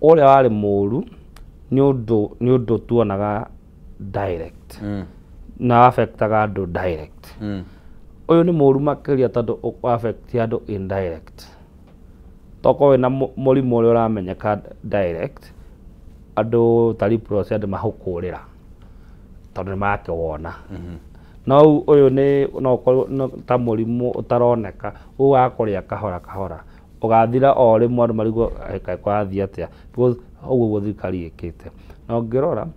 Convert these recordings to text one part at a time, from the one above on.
Ũrĩa warĩ mũru nĩ ũndũ tuonaga direct na affectaga andũ direct. Ũyũ nĩ mũru makĩria tondũ affect andũ indirect. Tokorwo wĩna mũrimũ ũrĩa ũramenyeka direct, andũ ta leprosy, andũ mahũkũrĩra tondũ nĩ marakĩwona. No ũyũ nĩ no ũkorwo ta mũrimũ ũtaroneka, ũgakũrĩa kahora kahora, ũgathira o rĩmwe, andũ marigwo, "Kaĩ kũrathiĩ atĩa?" Because ũguo ũguo thirikari ĩkĩte. Na ũngĩrora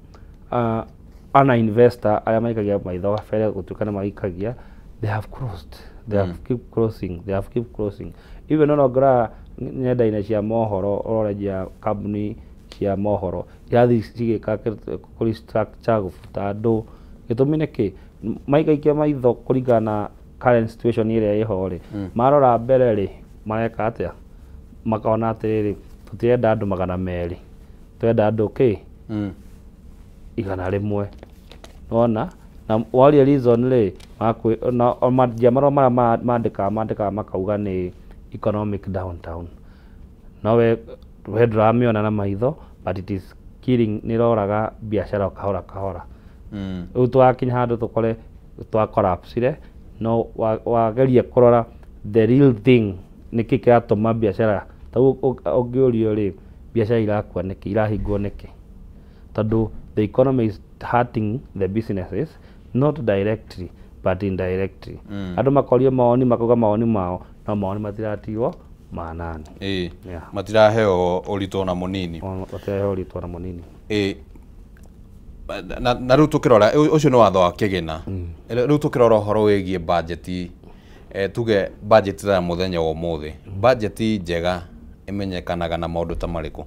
ana investor arĩa maikagia maitho gabere gũtuĩka nĩ maikagia, they have closed, they have keep closing, they have keep closing. Even ona ũngĩrora nenda-inĩ cia mohoro, ũrore nginya kambuni cia mohoro irathiĩ cigĩka kũ restructure, gũbuta andũ. Gĩtũmi nĩ kĩ? Maikaikia maitho kũringana na current situation ĩrĩa ĩho rĩ, marora mbere rĩ, mareka atĩa? Makona atĩrĩrĩ, tũtirenda andũ 200, tũrenda andũ kĩ? 100. Wona na waria reason rĩ, na manjia marũa marĩa mandĩkaga makauga nĩ economic downtown, no we ndũramĩona na maitho, but it is killing, nĩ ĩroraga biacara o kahora kahora. Rĩu tũgakinya handũ tũkore twa collapsire. No wageria kũrora the real thing, nĩkĩ kĩratũma biacara ta ũngĩũrio rĩ, biacara irakua nĩkĩ, irahingwo nĩkĩ? Tondũ the economy is hurting the businesses, not directly but indirectly. Andũ makorio mawoni, makauga mawoni mao, no mawoni matiratigwo manani. Matiraheo ũritũ ona mũnini. Matiraheo ũritũ ona mũnini. Ĩĩ, na rĩu tũkĩrora ũcio nĩ watho wa kĩgĩna. Rĩu tũkĩrora ũhoro wĩgiĩ bajeti, tuge bajeti ya mũthenya wa ũmũthĩ, bajeti njega ĩmenyekanaga na maũndũ ta marĩkũ?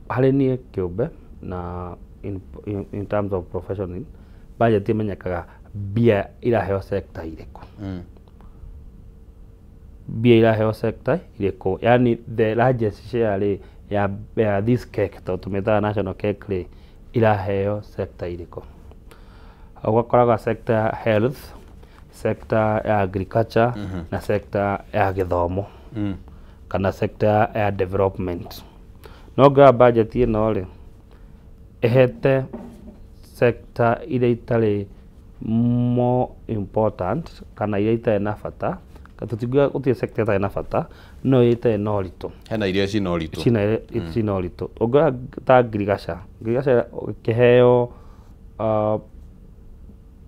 Harĩ niĩ kĩũmbe na in terms of professional, budget ĩmenyekaga mbia iraheo sector irĩkũ. Mbia iraheo sector irĩkũ, yani the largest share rĩ ya this cake, tondũ tũmĩtaga national cake rĩ, iraheo sector irĩkũ? Ũgakoraga sector ya health, sector ya agriculture na sector ya gĩthomo kana sector ya development. No ngĩoya budget ĩno rĩ, ĩhete sector iria itarĩ more important kana iria itarĩ na bata. Tũtingiuga gũtirĩ sector ĩtarĩ na bata, no iria itarĩ na ũritũ. Hena iria cina ũritũ. Cina ũritũ. Ũngĩoya ta ngirigaca, ngirigaca ĩkĩheo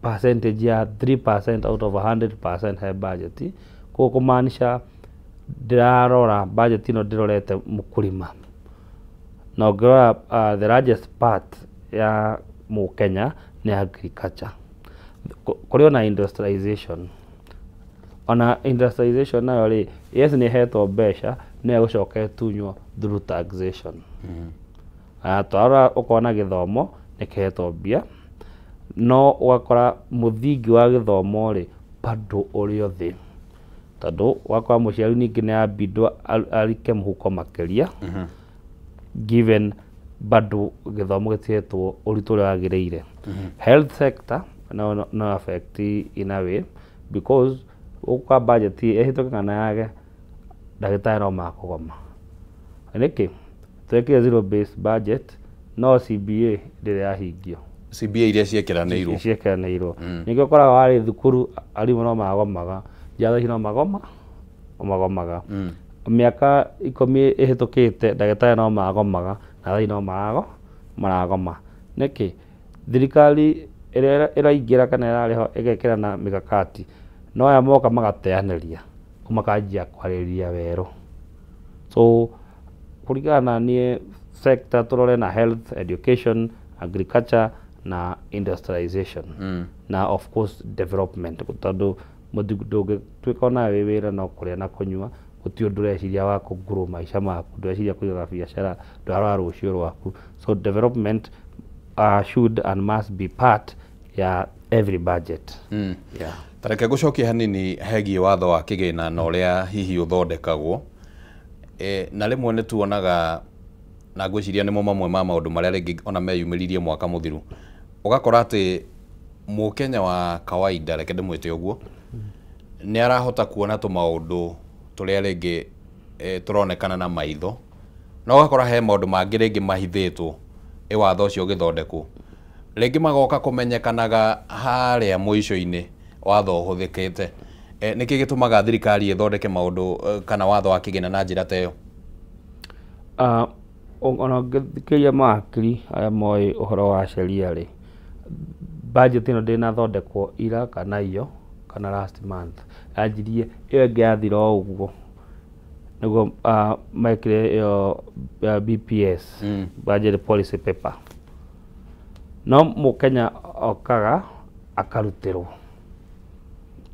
percentage ya 3% out of 100% he budget, koguo kũmaanisha ndĩrarora budget ĩno ndĩrorete mũkũrima. Na ũngĩrora the largest part ya mũkenya nĩ agriculture. Kũrĩ ona industrialization, ona industrialization nayo rĩ, yes, nĩ ĩhetwo mbeca, no ĩgũcoka ĩtunywo through taxation. Twarora ũkona gĩthomo nĩ kĩhetwo mbia, no ũgakora mũthingi wa gĩthomo rĩ bado ũrĩ o thĩ, tondũ ũgakora mũciari ningĩ nĩ ambindwo arike mũhuko makĩria, given bado gĩthomo gĩtihetwo ũritũ ũrĩa wagĩrĩire. Health sector no affect in a way, because ũgũkora budget ĩhĩtũke kana yage, ndagĩtarĩ no makũgoma. Nĩkĩ twekire zero based budget no CBA ndĩrĩ yahingio? CBA iria ciĩkĩranĩirwo. Ciĩkĩranĩirwo. Ningĩ ũkoraga warĩ thukuru arimũ no magomaga, njiarwa ici no magomaga. Mĩaka 10 ĩhĩtũkĩte ndagĩtarĩ no magomaga na thaa no maragoma. Nĩkĩ? Thirikari ĩrĩa ĩraingĩra kana ĩrarĩho ĩgekĩra na mikakati, no aya moka magateanĩria, makanjia kwarĩrĩria werũ. So kũringana na niĩ, sector tũrore na health, education, agriculture na industrialization na of course development, tondũ ndũngĩtuĩka ona wĩ wĩra no kũrĩa na kũnyua, gũtirĩ ũndũ ũreciria wa kũ grow maica maku, ndũreciria kũiga biacara, ndũrarora rũciũ rwaku. So development should and must be part ya every budget. Yeah. Tareke ngũcokie hanini hegiĩ watho wa kĩgĩna na ũrĩa hihi ũthondekagwo. Na rĩmwe nĩ tuonaga, na ngwĩciria nĩmo mamwe ma maũndũ marĩa rĩngĩ ona meyumĩririe mwaka mũthiru, ũgakora atĩ mũkenya wa kawaida, reke ndĩmwĩte ũguo, nĩ arahota kuona tũmaũndũ tũrĩa rĩngĩ tũronekana na maitho. Na ũgakora he maũndũ mangĩ rĩngĩ mahithĩtwo ĩ watho ũcio ũgĩthondekwo, rĩngĩ magoka kũmenyekanaga harĩa mũico-inĩ watho ũhũthĩkĩte. Nĩkĩ gĩtũmaga thirikari ĩthondeke maũndũ kana watho wa kĩgĩna na njĩra ta ĩyo? Ona ũngĩthikĩrĩria mawakiri arĩa moĩ ũhoro wa sheria rĩ, budget ĩno ndĩnathondekwo ira kana iyo kana last month, yanjirie ĩyo ĩngĩ yathira o ũguo nĩguo mekire ĩyo BPS, budget policy paper. No mũkenya okaga akarutĩrwo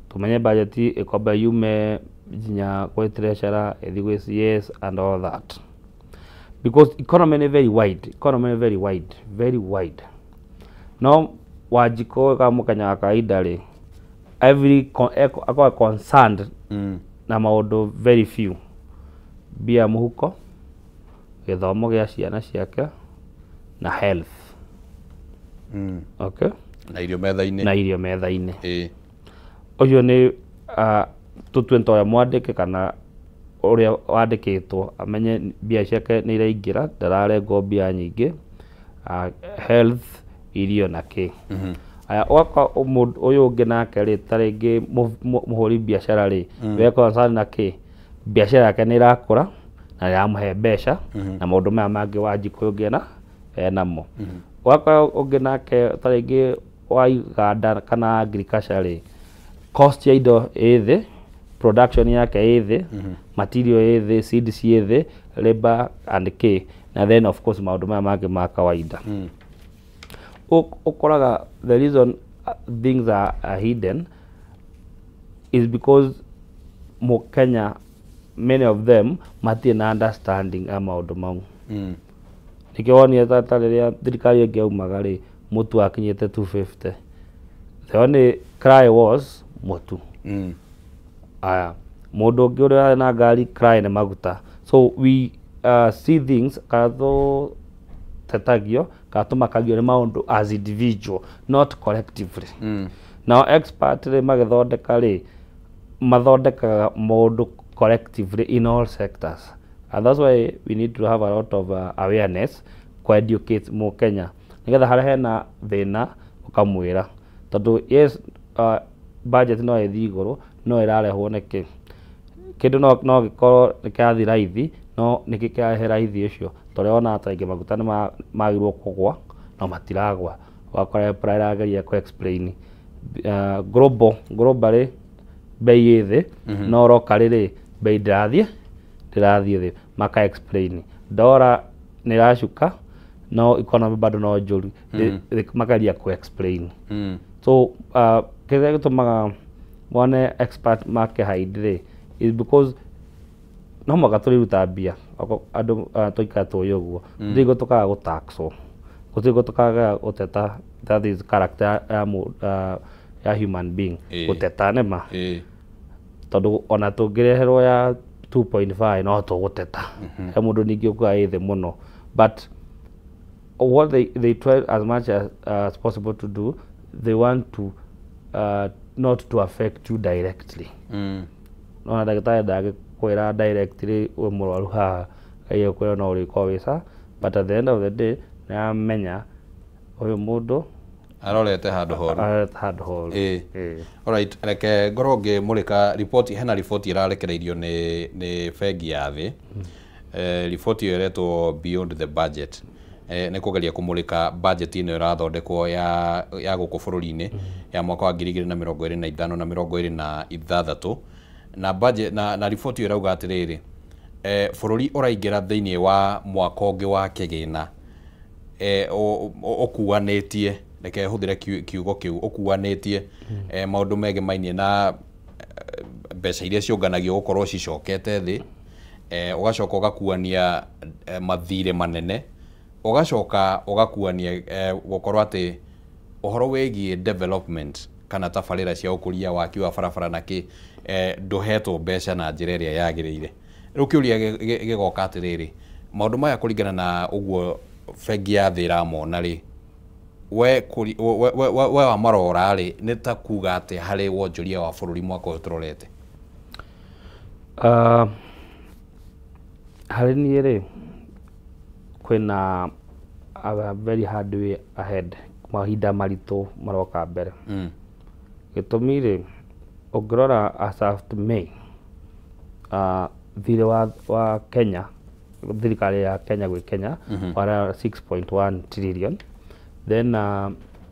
tumenye budget ĩkwamba yume nginya gwĩ treasurer, ĩthiĩ gwĩ CS and all that, because economy nĩ very wide, economy nĩ very wide, very wide. No Wanjikũ ka mũkenya wa kawaida rĩ, every akoragwo concerned na maũndũ very few: mbia mũhuko, gĩthomo gĩa ciana ciake na health. Okay. Na irio metha-inĩ. Na irio metha-inĩ. Ũcio nĩ tũtue ta ũrĩa mwandĩke kana ũrĩa wandĩkĩtwo amenye mbia ciake nĩ iraingĩra, ndararengwo mbia nyingĩ, health, irio na kĩ. Aya, ũgakora mũndũ ũyũ ũngĩ nake rĩ, ta rĩngĩ mũhũri biacara rĩ, we concern na kĩ, biacara yake nĩ ĩrakũra na nĩ ĩramũhe mbeca na maũndũ maya mangĩ Wanjikũ ũyũ ũngĩ enamo. Ũgakora ũngĩ nake ta rĩngĩ wa iganda kana agriculture rĩ, cost ya indo ĩ thĩ, production yake ĩ thĩ, material ĩ thĩ, seeds ciĩ thĩ, labor and kĩ, na then of course maũndũ maya mangĩ ma kawaida. Ũkoraga the reason things are hidden is because mũkenya, many of them matirĩ na understanding ya maũndũ mau. Nĩkĩo wonire ta rĩrĩa thirikari ĩngĩ yaumaga rĩ, mũtu wakinyĩte 250, the only cry was mũtu. Aya, mũndũ ũngĩ ũrĩa warĩ na ngari, cry nĩ maguta. So we see things kana tũtetagio kana tũmakagio nĩ maũndũ as individual, not collectively. Nao expert rĩ, magĩthondeka rĩ, mathondekaga maũndũ collectively in all sectors, and that's why we need to have a lot of awareness ku educate mũkenya nĩgetha harĩa hena thĩna ũkamwĩra, tondũ yes, budget no ĩthiĩ igũrũ, no ĩrarehwo nĩkĩ? Kĩndũ no gĩkorwo nĩ kĩrathiĩ raithi, no nĩkĩ kĩrarehe raithi ũcio? Tondũ wonaga ta rĩngĩ maguta nĩ magĩrĩirwo kũgwa no matiragwa, ũgakora EPRA ĩrageria kũ explain globally bei ĩ thĩ, no locally rĩ, bei ndĩrathiĩ thĩ, maka explain dollar nĩ ĩracuka no economy bado no njũru, makageria kũ explain. So kĩrĩa gĩtũmaga wone expert make hide rĩ is because no mũhaka tũrĩruta mbia. Andũ tũikara tũĩ ũguo, gũtirĩ hingo tũkaga gũtaxwo, gũtirĩ hingo tũkaga gũteta. That is character ya human being, gũteta nĩma, tondũ ona tũngĩreherwo ya 2.5 no tũgũteta. He mũndũ ningĩ ũkuga ĩ thĩ mũno, but what they try as much as possible to do, they want to not to affect you directly. Nona ndagĩtarĩ ndangĩkwĩra directly wĩ mũrwaru haha, kwĩra no ũrĩkorwo wĩ sawa, but at the end of the day nĩ aramenya ũyũ mũndũ arorete handũ horu. Arorete handũ horu. Ĩĩ. Alright, reke ngorwo ngĩmũrĩka riboti. Hena riboti ĩrarekereirio nĩ bengi ya thĩ. Riboti ĩyo ĩretwo Beyond the Budget. Nĩ kũgeria kũmũrĩka budget ĩno ĩrathondekwo ya gũkũ bũrũri-inĩ ya mwaka wa 2025 na 26, na budget na riboti ĩyo ĩrauga atĩrĩrĩ, bũrũri ũraingĩra thĩinĩ wa mwaka ũngĩ wa kĩgĩna ũkuanĩtie, reke hũthĩre kiugo kĩu, ũkuanĩtie maũndũ megemainie na mbeca iria ciũnganagio gũkorwo cicokete thĩ, ũgacoka ũgakuania mathirĩ manene, ũgacoka ũgakuania gũkorwo atĩ ũhoro wĩgiĩ development kana tabarĩra cia ũkũria, waki wa barabara na kĩ, ndũhetwo mbeca na njĩra ĩrĩa yagĩrĩire. Rĩu kĩũria gĩgoka atĩrĩrĩ, maũndũ maya kũringana na ũguo bengi ya thĩ ĩramona rĩ, we wamarora rĩ, nĩ ta kuga atĩ harĩ wonjoria wa bũrũri mwaka ũyũ tũrorete? Harĩ niĩ rĩ, Kwĩna a very hard way ahead, mahinda maritũ maroka mbere. Gĩtũmi rĩ, ũngĩrora as of May, thirĩ wa Kenya, thirikari ya Kenya gwĩ Kenya warĩ 6.1 trillion, then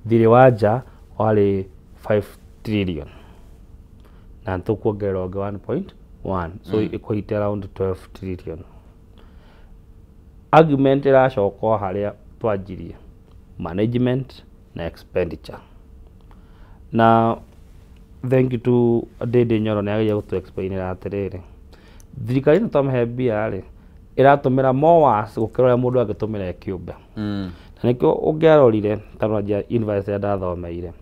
thirĩ wa nja warĩ 5 trillion, na nĩtũkuongerera ũngĩ 1.1, so ĩkũhit around 12 trillion. Argument ĩracoka o harĩa twanjirie, management na expenditure. Na thank you to Ndindi Nyoro, nĩ ageria gũtũ explainĩra atĩrĩrĩ, thirikari ĩno twamĩhe mbia rĩ, ĩratũmĩra more worse gũkĩra ũrĩa mũndũ angĩtũmĩra e kĩũmbe. Na nĩkĩo ũngĩarorire ta njia university ĩrĩa ndathomeire,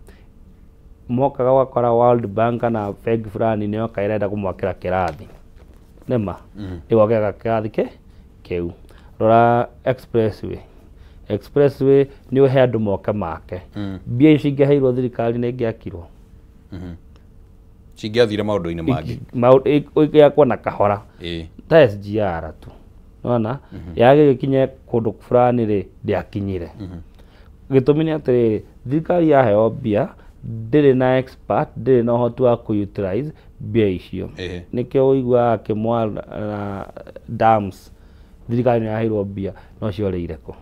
mokaga ũgakora World Bank kana bengi fulani nĩyoka ĩrenda kũmwakĩra kĩrathi, nĩma ĩgwakĩra kĩrathi kĩu. Rora expressway, expressway nĩ ũhe andũ moke make. Mbia icio ingĩaheirwo thirikari nĩ ingĩakirwo. Cingĩathire maũndũ-inĩ mangĩ. Ĩgĩakwo na kahora. Ta SGR tu nona yagĩgĩkinye kũndũ fulani rĩ, ndĩakinyire. Gĩtũmi nĩ atĩrĩrĩ, thirikari yaheo mbia ndĩrĩ na expert, ndĩrĩ na ũhoti wa kũ-utilize mbia icio. Nĩkĩo ũiguaga kĩmwa na dams, thirikari nĩ yaheirwo mbia no ciorĩire kũ.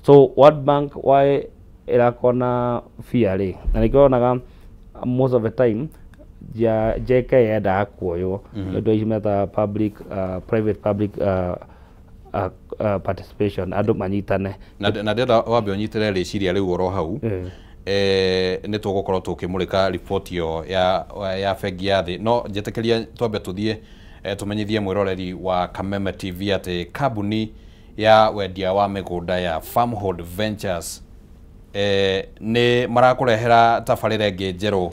So World Bank why ĩrakorwo na fear rĩ, na nĩkĩo wonaga most of the time ja JK yendaga kuoywo nĩ ũndũ wa ici metaga public private public participation, andũ manyitane. Na ndĩrenda wambe ũnyitĩre rĩciria rĩu oro hau. Nĩ tũgũkorwo tũkĩmũrĩka riboti ĩyo ya bengi ya thĩ, no njĩtĩkĩria twambe tũthiĩ tũmenyithie mwĩroreri wa Kameme TV atĩ kambuni ya wendia wa mĩgũnda ya Farmhold Ventures nĩ marakũrehera tabarĩra ĩngĩ njerũ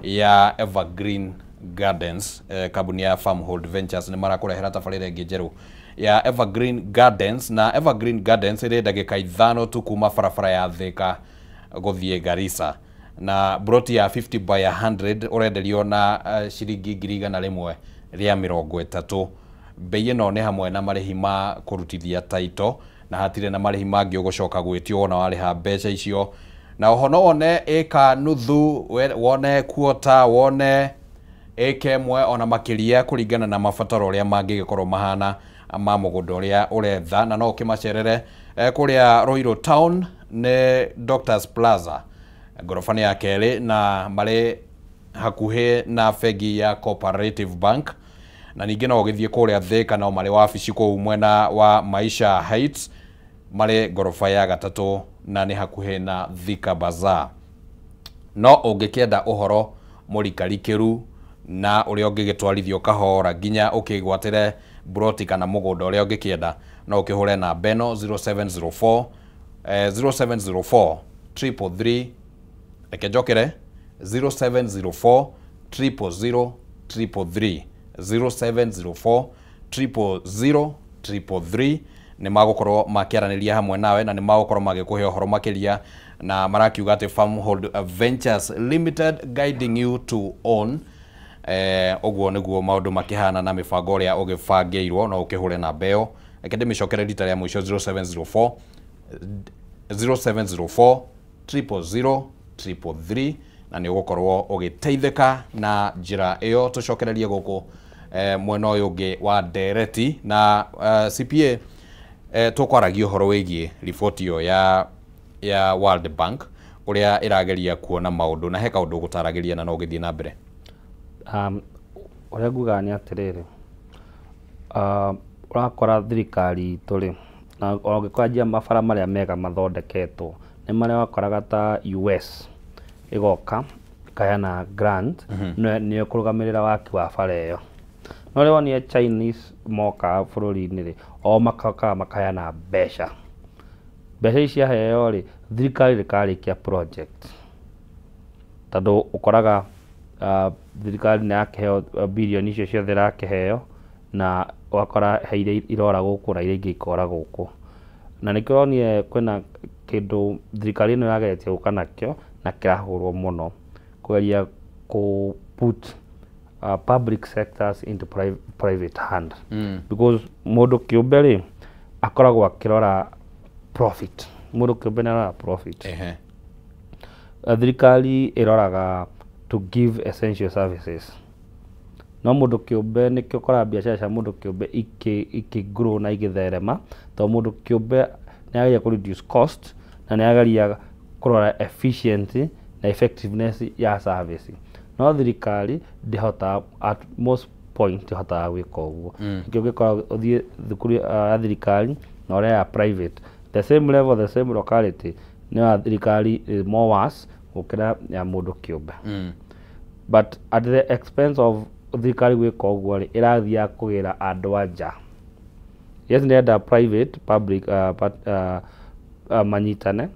ya Evergreen Gardens. Kambuni ya Farmhold Ventures nĩ marakũrehera tabarĩra ĩngĩ njerũ ya Evergreen Gardens, na Evergreen Gardens ĩrĩ ndagĩka 5 tu kuma barabara ya Thika gũthiĩ Garissa, na broti ya 50 by 100 ũrenderio na ciringi 130,000. Bei ĩno nĩ hamwe na marĩhi ma kũrutithia taito, na hatirĩ na marĩhi mangĩ ũgũcoka gwĩtio wona warĩha mbeca icio. Na oho no wone ĩka nuthu, wone kuota, wone ĩka ĩmwe ona makĩria, kũringana na mabataro ũrĩa mangĩgĩkorwo mahana ma mũgũnda ũrĩa ũretha. Na no ũkĩmacerere kũrĩa Ruiru Town, nĩ Doctors Plaza, ngoroba-inĩ ya kerĩ, na marĩ hakuhĩ na bengi ya Cooperative Bank. Na ningĩ no ũgĩthiĩ kũrĩa Thika, no marĩ wabici kũu mwena wa Maisha Heights, marĩ ngoroba ya gatatũ, na nĩ hakuhĩ na Thika Bazaar. No ũngĩkĩenda ũhoro mũrikarikĩru na ũrĩa ũngĩgĩtwarithio kahora nginya ũkĩgwatĩre broti kana mũgũnda ũrĩa ũngĩkĩenda, no ũkĩhũre namba ĩno 0704 0704 333, reke njokere, 0704 000 333, 0704 000 333. Nĩ magũkorwo makĩaranĩria hamwe nawe na nĩ magũkorwo magĩkũhe ũhoro makĩria, na marakiuga atĩ Farmhold Ventures Limited, guiding you to own. Ũguo nĩguo maũndũ makĩhana na mĩbango ĩrĩa ũgĩbangĩirwo. No ũkĩhũre namba ĩyo, reke ndĩmĩcokere rita rĩa mũico, 0704 0704 000 333, na nĩ ũgũkorwo ũgĩteithĩka na njĩra ĩyo. Tũcokererie gũkũ mwena ũyũ ũngĩ wa ndereti na CPA. Tũkwaragia ũhoro wĩgiĩ riboti ĩyo ya World Bank, ũrĩa ĩrageria kuona maũndũ, na he kaũndũ ũgũtaragĩria na no ũgĩthiĩ na mbere. Ũrĩa ngugaga nĩ atĩrĩrĩ, ũrakora thirikari itũ rĩ, na ũngĩkwanjia mabara marĩa mega mathondeketwo nĩ marĩa wakoraga ta US ĩgoka ĩkaheana grant, nĩyo ĩkũrũgamĩrĩra waki wa bara ĩyo. No rĩrĩa wonire Chinese moka bũrũri-inĩ rĩ, o makokaga makaheana mbeca. Mbeca ici ciaheo rĩ, thirikari ĩkarĩkia project, tondũ ũkoraga thirikari nĩ yakĩheo birioni icio ciothe ĩrakĩheo, na ũgakora he iria irora gũkũ na iria ingĩ ikora gũkũ. Na nĩkĩo ũronire kwĩna kĩndũ thirikari ĩno ĩrageretie gũka nakĩo na kĩrahũrwo mũno, kũgeria kũ put public sectors into private hand, because mũndũ kĩũmbe rĩ, Akoragwo akĩrora profit. Mũndũ kĩũmbe nĩ aroraga profit. Thirikari ĩroraga to give essential services, no mũndũ kĩũmbe nĩkĩo ũkoraga biacara cia mũndũ kĩũmbe ikĩ grow na igĩtherema, tondũ mũndũ kĩũmbe nĩ ageria kũ reduce cost na nĩ ageria kũrora efficiency na effectiveness ya service. No thirikari ndĩhotaga, at most point ndĩhotaga gwĩka ũguo. Nĩkĩo ũngĩkora ũthiĩ thukuru ya thirikari na ũrĩa ya private, the same level, the same locality, no ya thirikari is more worse gũkĩra ya mũndũ kĩũmbe. But at the expense of thirikari gwĩka ũguo rĩ, ĩrathiaga kũgĩra andũ a nja. Yes, nĩrenda private public manyitane,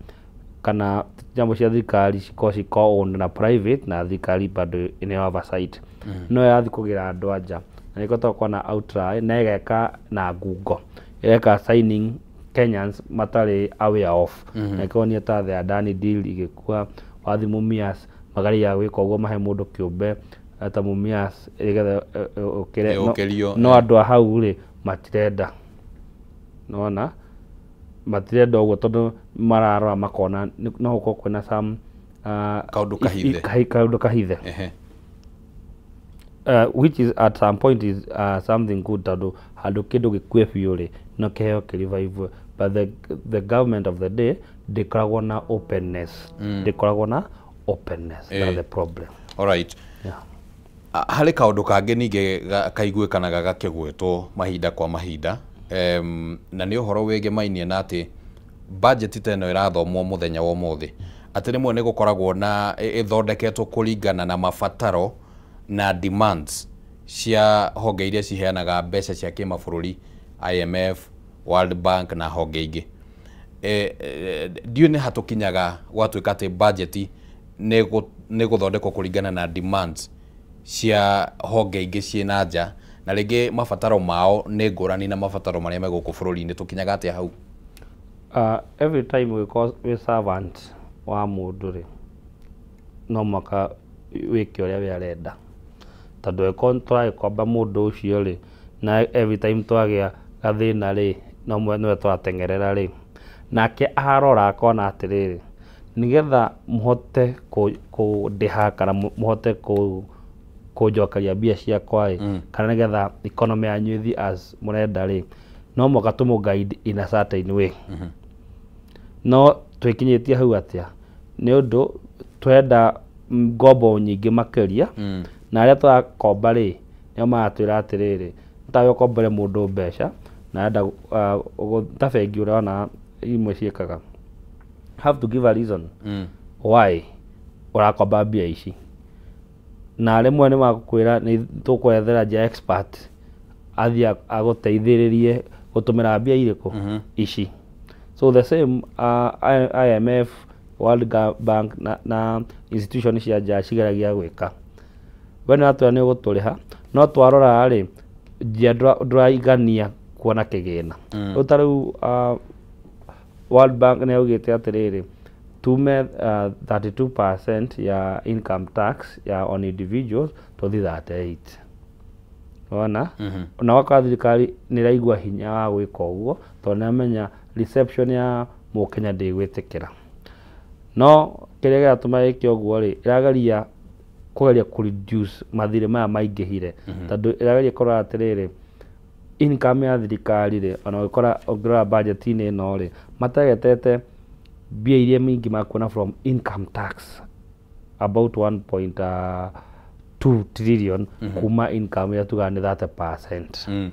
kana nyamũ cia thirikari cikorwo ci co-owned na private, na thirikari bado ĩnĩ oversight. No ĩrathiĩ kũgĩra andũ a nja na nĩkĩo tũkoragwo na outlier, na ĩgeka na ngungo, ĩreka signing Kenyans matarĩ aware of. Na ĩkorwo nĩ ta the Adani deal igĩkua, wathiĩ Mumias mageria gwĩka ũguo, mahe mũndũ kĩũmbe ta Mumias nĩgetha ũkĩre. Ĩũkĩrio, no andũ a hau rĩ, matirenda. Nĩwona matirenda ũguo tondũ mararora makona no gũkorwo kwĩna some Kaũndũ kahithe. Kaũndũ kahithe. Which is at some point is something good, tondũ handũ kĩndũ gĩkue biũ rĩ, no kĩheo kĩ revive. But the government of the day ndĩkoragwo na openness, ndĩkoragwo na openness. That's the problem. Alright. Yeah. Harĩ kaũndũ kangĩ ningĩ kaiguĩkanaga gakĩgwetwo mahinda kwa mahinda, na nĩ ũhoro wĩgĩmainie na atĩ budget ta ĩno ĩrathomwo mũthenya wa ũmũthĩ, atĩ rĩmwe nĩ gũkoragwo na ĩthondeketwo kũringana na mabataro na demands cia honge iria ciheanaga mbeca cia kĩmabũrũri, IMF, World Bank na honge ingĩ. Ndiũĩ nĩ hatũkinyaga gwatuĩka atĩ budget nĩ gũthondekwo kũringana na demands cia honge ingĩ ciĩ na nja, na rĩngĩ mabataro mao nĩ ngũrani na mabataro marĩa me gũkũ bũrũri-inĩ. Tũkinyaga atĩa hau? Every time ũgĩkorwo wĩ servant wa mũndũ rĩ, no mũhaka wĩke ũrĩa we arenda, tondũ angĩkorwo tũragĩkomba mũndũ ũcio rĩ, na every time twagĩa gathĩna rĩ, no nĩwe tũrateng'erera rĩ, nake arora akona atĩrĩrĩ, nĩgetha mũhote kũndĩha kana mũhote kũnjokeria mbia ciakwa ĩ, kana nĩgetha economy yanyu ĩthiĩ as mũrenda rĩ, no mũhaka tũmũ guide in a certain way. No twĩkinyĩtie hau atĩa? Nĩ ũndũ twenda ngombo nyingĩ makĩria, na arĩa tũrakomba rĩ, nĩo maratwĩra atĩrĩrĩ, tawe ũkombere mũndũ mbeca na arenda ta bengi ũrona imwe ciĩkaga, have to give a reason why ũrakomba mbia ici, na rĩmwe nĩ magũkwĩra nĩ tũkwethera nja expert athiĩ agũteithĩrĩrie gũtũmĩra mbia irĩkũ ici. So the same, IMF, World Bank na institution cia nja cigeragia gwĩka, we nĩ watwĩra nĩ ũgũtũrĩha, no twarora rĩ, njia ndũraigania kuona kĩgĩna. Rĩu ta rĩu World Bank nĩ yaugĩte atĩrĩrĩ, tume 32% ya income tax ya on individuals tũthiĩ 38. Wona na wakora thirikari nĩ ĩraigua hinya wa gwĩka ũguo, tondũ nĩ amenya reception ya mũkenya ndĩgwĩtĩkĩra. No kĩrĩa kĩratũma ĩke ũguo rĩ, ĩrageria kũgeria kũ reduce mathirĩ maya maingĩhire, tondũ ĩrageria kũrora atĩrĩrĩ, income ya thirikari rĩ, ona ũngĩkora ũngĩrora budget-inĩ ĩno rĩ, mategetete mbia iria nyingĩ makuona from income tax, about 1.2 trillion kuma income ĩrĩa tugaga nĩ 30%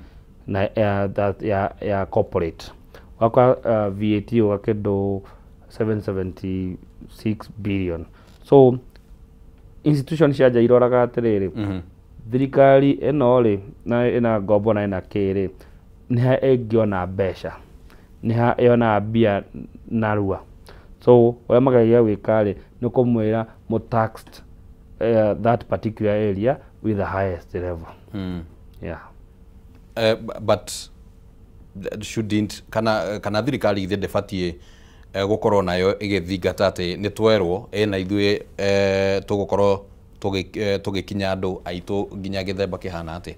na that ya corporate. Wakora VAT ũga kĩndũ 776 billion. So institution cia nja iroraga atĩrĩrĩ, thirikari ĩno rĩ, na ĩna ngombo na ĩna kĩ rĩ, nĩ ha ĩngĩona mbeca, nĩ ha yonaga mbia narua? So ũrĩa mageragia gwĩka rĩ, nĩ kũmwĩra mũ taxed that particular area with the highest level. Yeah. But shouldn't kana thirikari ithe ndĩbatiĩ gũkorwo nayo ĩgĩthingata atĩ nĩ twerwo ĩna ithuĩ tũgũkorwo tũgĩkinya andũ aitũ nginya gĩthemba kĩhana atĩa?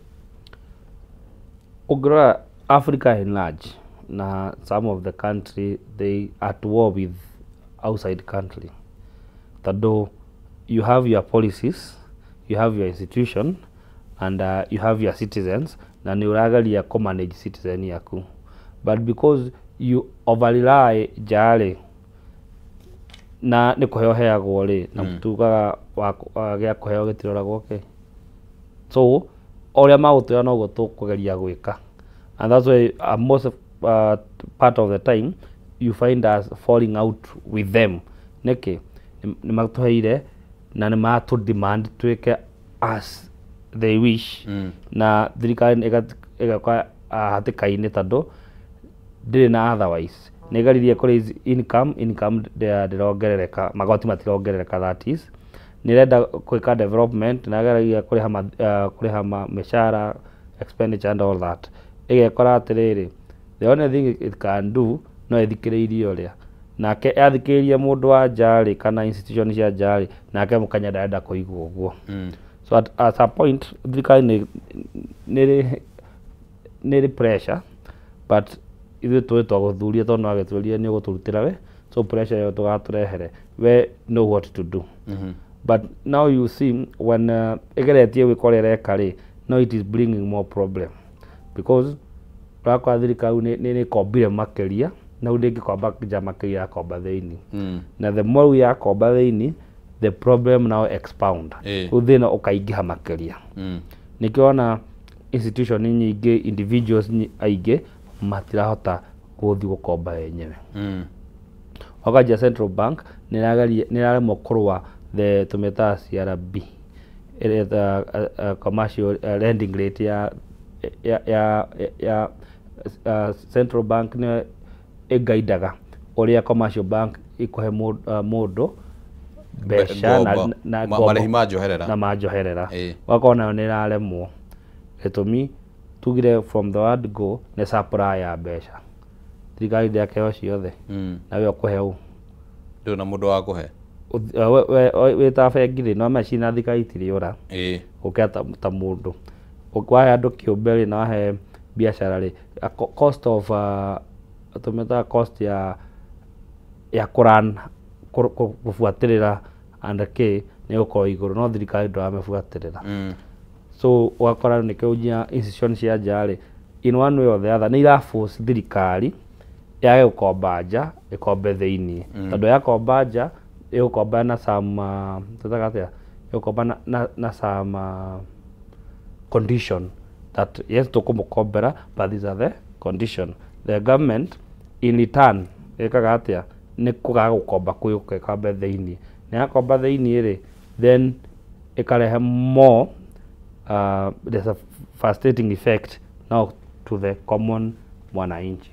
Ũngĩrora Africa in large, Na some of the country, they at war with outside country, tondũ you have your policies, you have your institution and you have your citizens, na nĩ ũrageria kũ manage citizen yaku, but because you over rely nja rĩ, na nĩ kũheo heagwo rĩ, na tugaga gĩa kũheo gĩtiroragwo kĩ. So o ũrĩa magũtwĩra noguo tũkũgeria gwĩka, and that's why most of, part of the time you find us falling out with them. Nĩkĩ? Nĩ matũheire na nĩ maratũ demand twĩke as they wish. Na thirikari ĩgoka hatĩka-inĩ tondũ ndĩrĩ na otherwise. Nĩ ĩgeririe kũ raise income, income ndĩrongerereka, magoti matirongerereka. That is, nĩ ĩrenda gwĩka development na ĩgeragia kũrĩha kũrĩha mĩcara, expenditure and all that. Ĩgekora atĩrĩrĩ, the only thing it can do no ĩthikĩrĩirie ũrĩa nake yathikĩrĩria mũndũ wa nja rĩ, kana institution cia nja rĩ, nake mũkenya ndarenda kũigua ũguo. So at some point thirikari nĩ ĩrĩ pressure, but ithuĩ tũĩ twagũthuria tondũ no agĩtwĩrire nĩ ũgũtũrutĩra we, so pressure ĩyo tũgatũrehere we know what to do. But now you see when ĩgeretie gwĩka ũrĩa ĩreka rĩ, no it is bringing more problem, because ũrakora thirikari nĩ ĩkombire makĩria, na rĩu ndĩngĩkomba nja makĩria, yakomba thĩinĩ. Na the more yakomba thĩinĩ, the problem now expound. Rĩu thĩna ũkaingĩha makĩria. Nĩkĩo ona institution nyingĩ, individuals aingĩ matirahota gũthiĩ gũkomba yenyewe. Wakanjia central bank nĩ ĩraremwo kũrũa the tũmĩtaga CRB, ĩrĩa commercial lending rate ya central bank. Nĩyo ĩgaidaga ũrĩa commercial bank ĩkũhe mũndũ mbeca ngombo. Na ngombo. Marĩhi ma njoherera. Na manjoherera. Ũgakorwo nayo nĩ ĩraremwo. Gĩtũmi tugire from the word go nĩ supply ya mbeca, thirikari ndĩakeo ciothe. Na we ũkũhe ũ? Ndũrĩ na mũndũ wa kũhe. Wĩ ta bengi rĩ, no mecina thirikari itirĩ ũra gũkĩra ta mũndũ wahe andũ kĩũmbe rĩ, na wahe biacara rĩ, cost of tũmĩtaga cost ya kũran gũbuatĩrĩra and kĩ nĩ gũkorwo igũrũ, no thirikari ndũramĩbuatĩrĩra. So ũgakora nĩkĩo nginya institution cia nja rĩ, in one way or the other nĩ ira force thirikari yage gũkomba nja, ĩkombe thĩiniĩ, tondũ yakomba nja ĩgũkomba na some tũtaga atĩa, ĩgũkomba na some condition that yes, tũkũmũkombera, but these are the condition. The government in return ĩkaga atĩa? Nĩ kũgaga gũkomba kwĩ ĩkombe thĩiniĩ, na yakomba thĩiniĩ rĩ, then ĩkarehe more there's a frustrating effect now to the common mwananchi.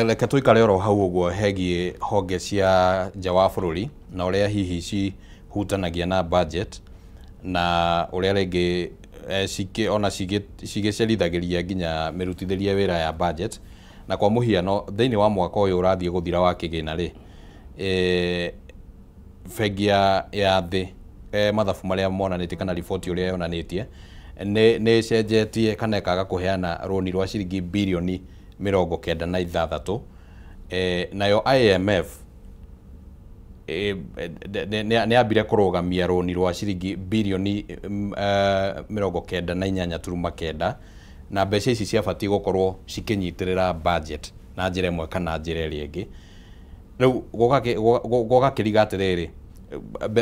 Reke tũikare oro hau ũguo hegiĩ honge cia nja wa bũrũri na ũrĩa hihi cihutanagia na budget, na ũrĩa rĩngĩ ona cigĩcerithagĩria nginya mĩrutithĩrie wĩra ya budget. Na kwa mũhiano, thĩinĩ wa mwaka ũyũ ũrathiĩ gũthira wa kĩgĩna rĩ, bengi ya thĩ, mathabu marĩa monanĩtie kana riboti ũrĩa yonanĩtie, nĩ ĩcenjetie kana ĩkaga kũheana rũni rwa ciringi birioni 96. Nayo IMF nĩ yambire kũrũgamia rũni rwa ciringi birioni 98.9, na mbeca ici ciabatiĩ gũkorwo cikĩnyitĩrĩra budget na njĩra ĩmwe kana njĩra ĩrĩa ĩngĩ. Rĩu gũgakĩriga atĩrĩrĩ,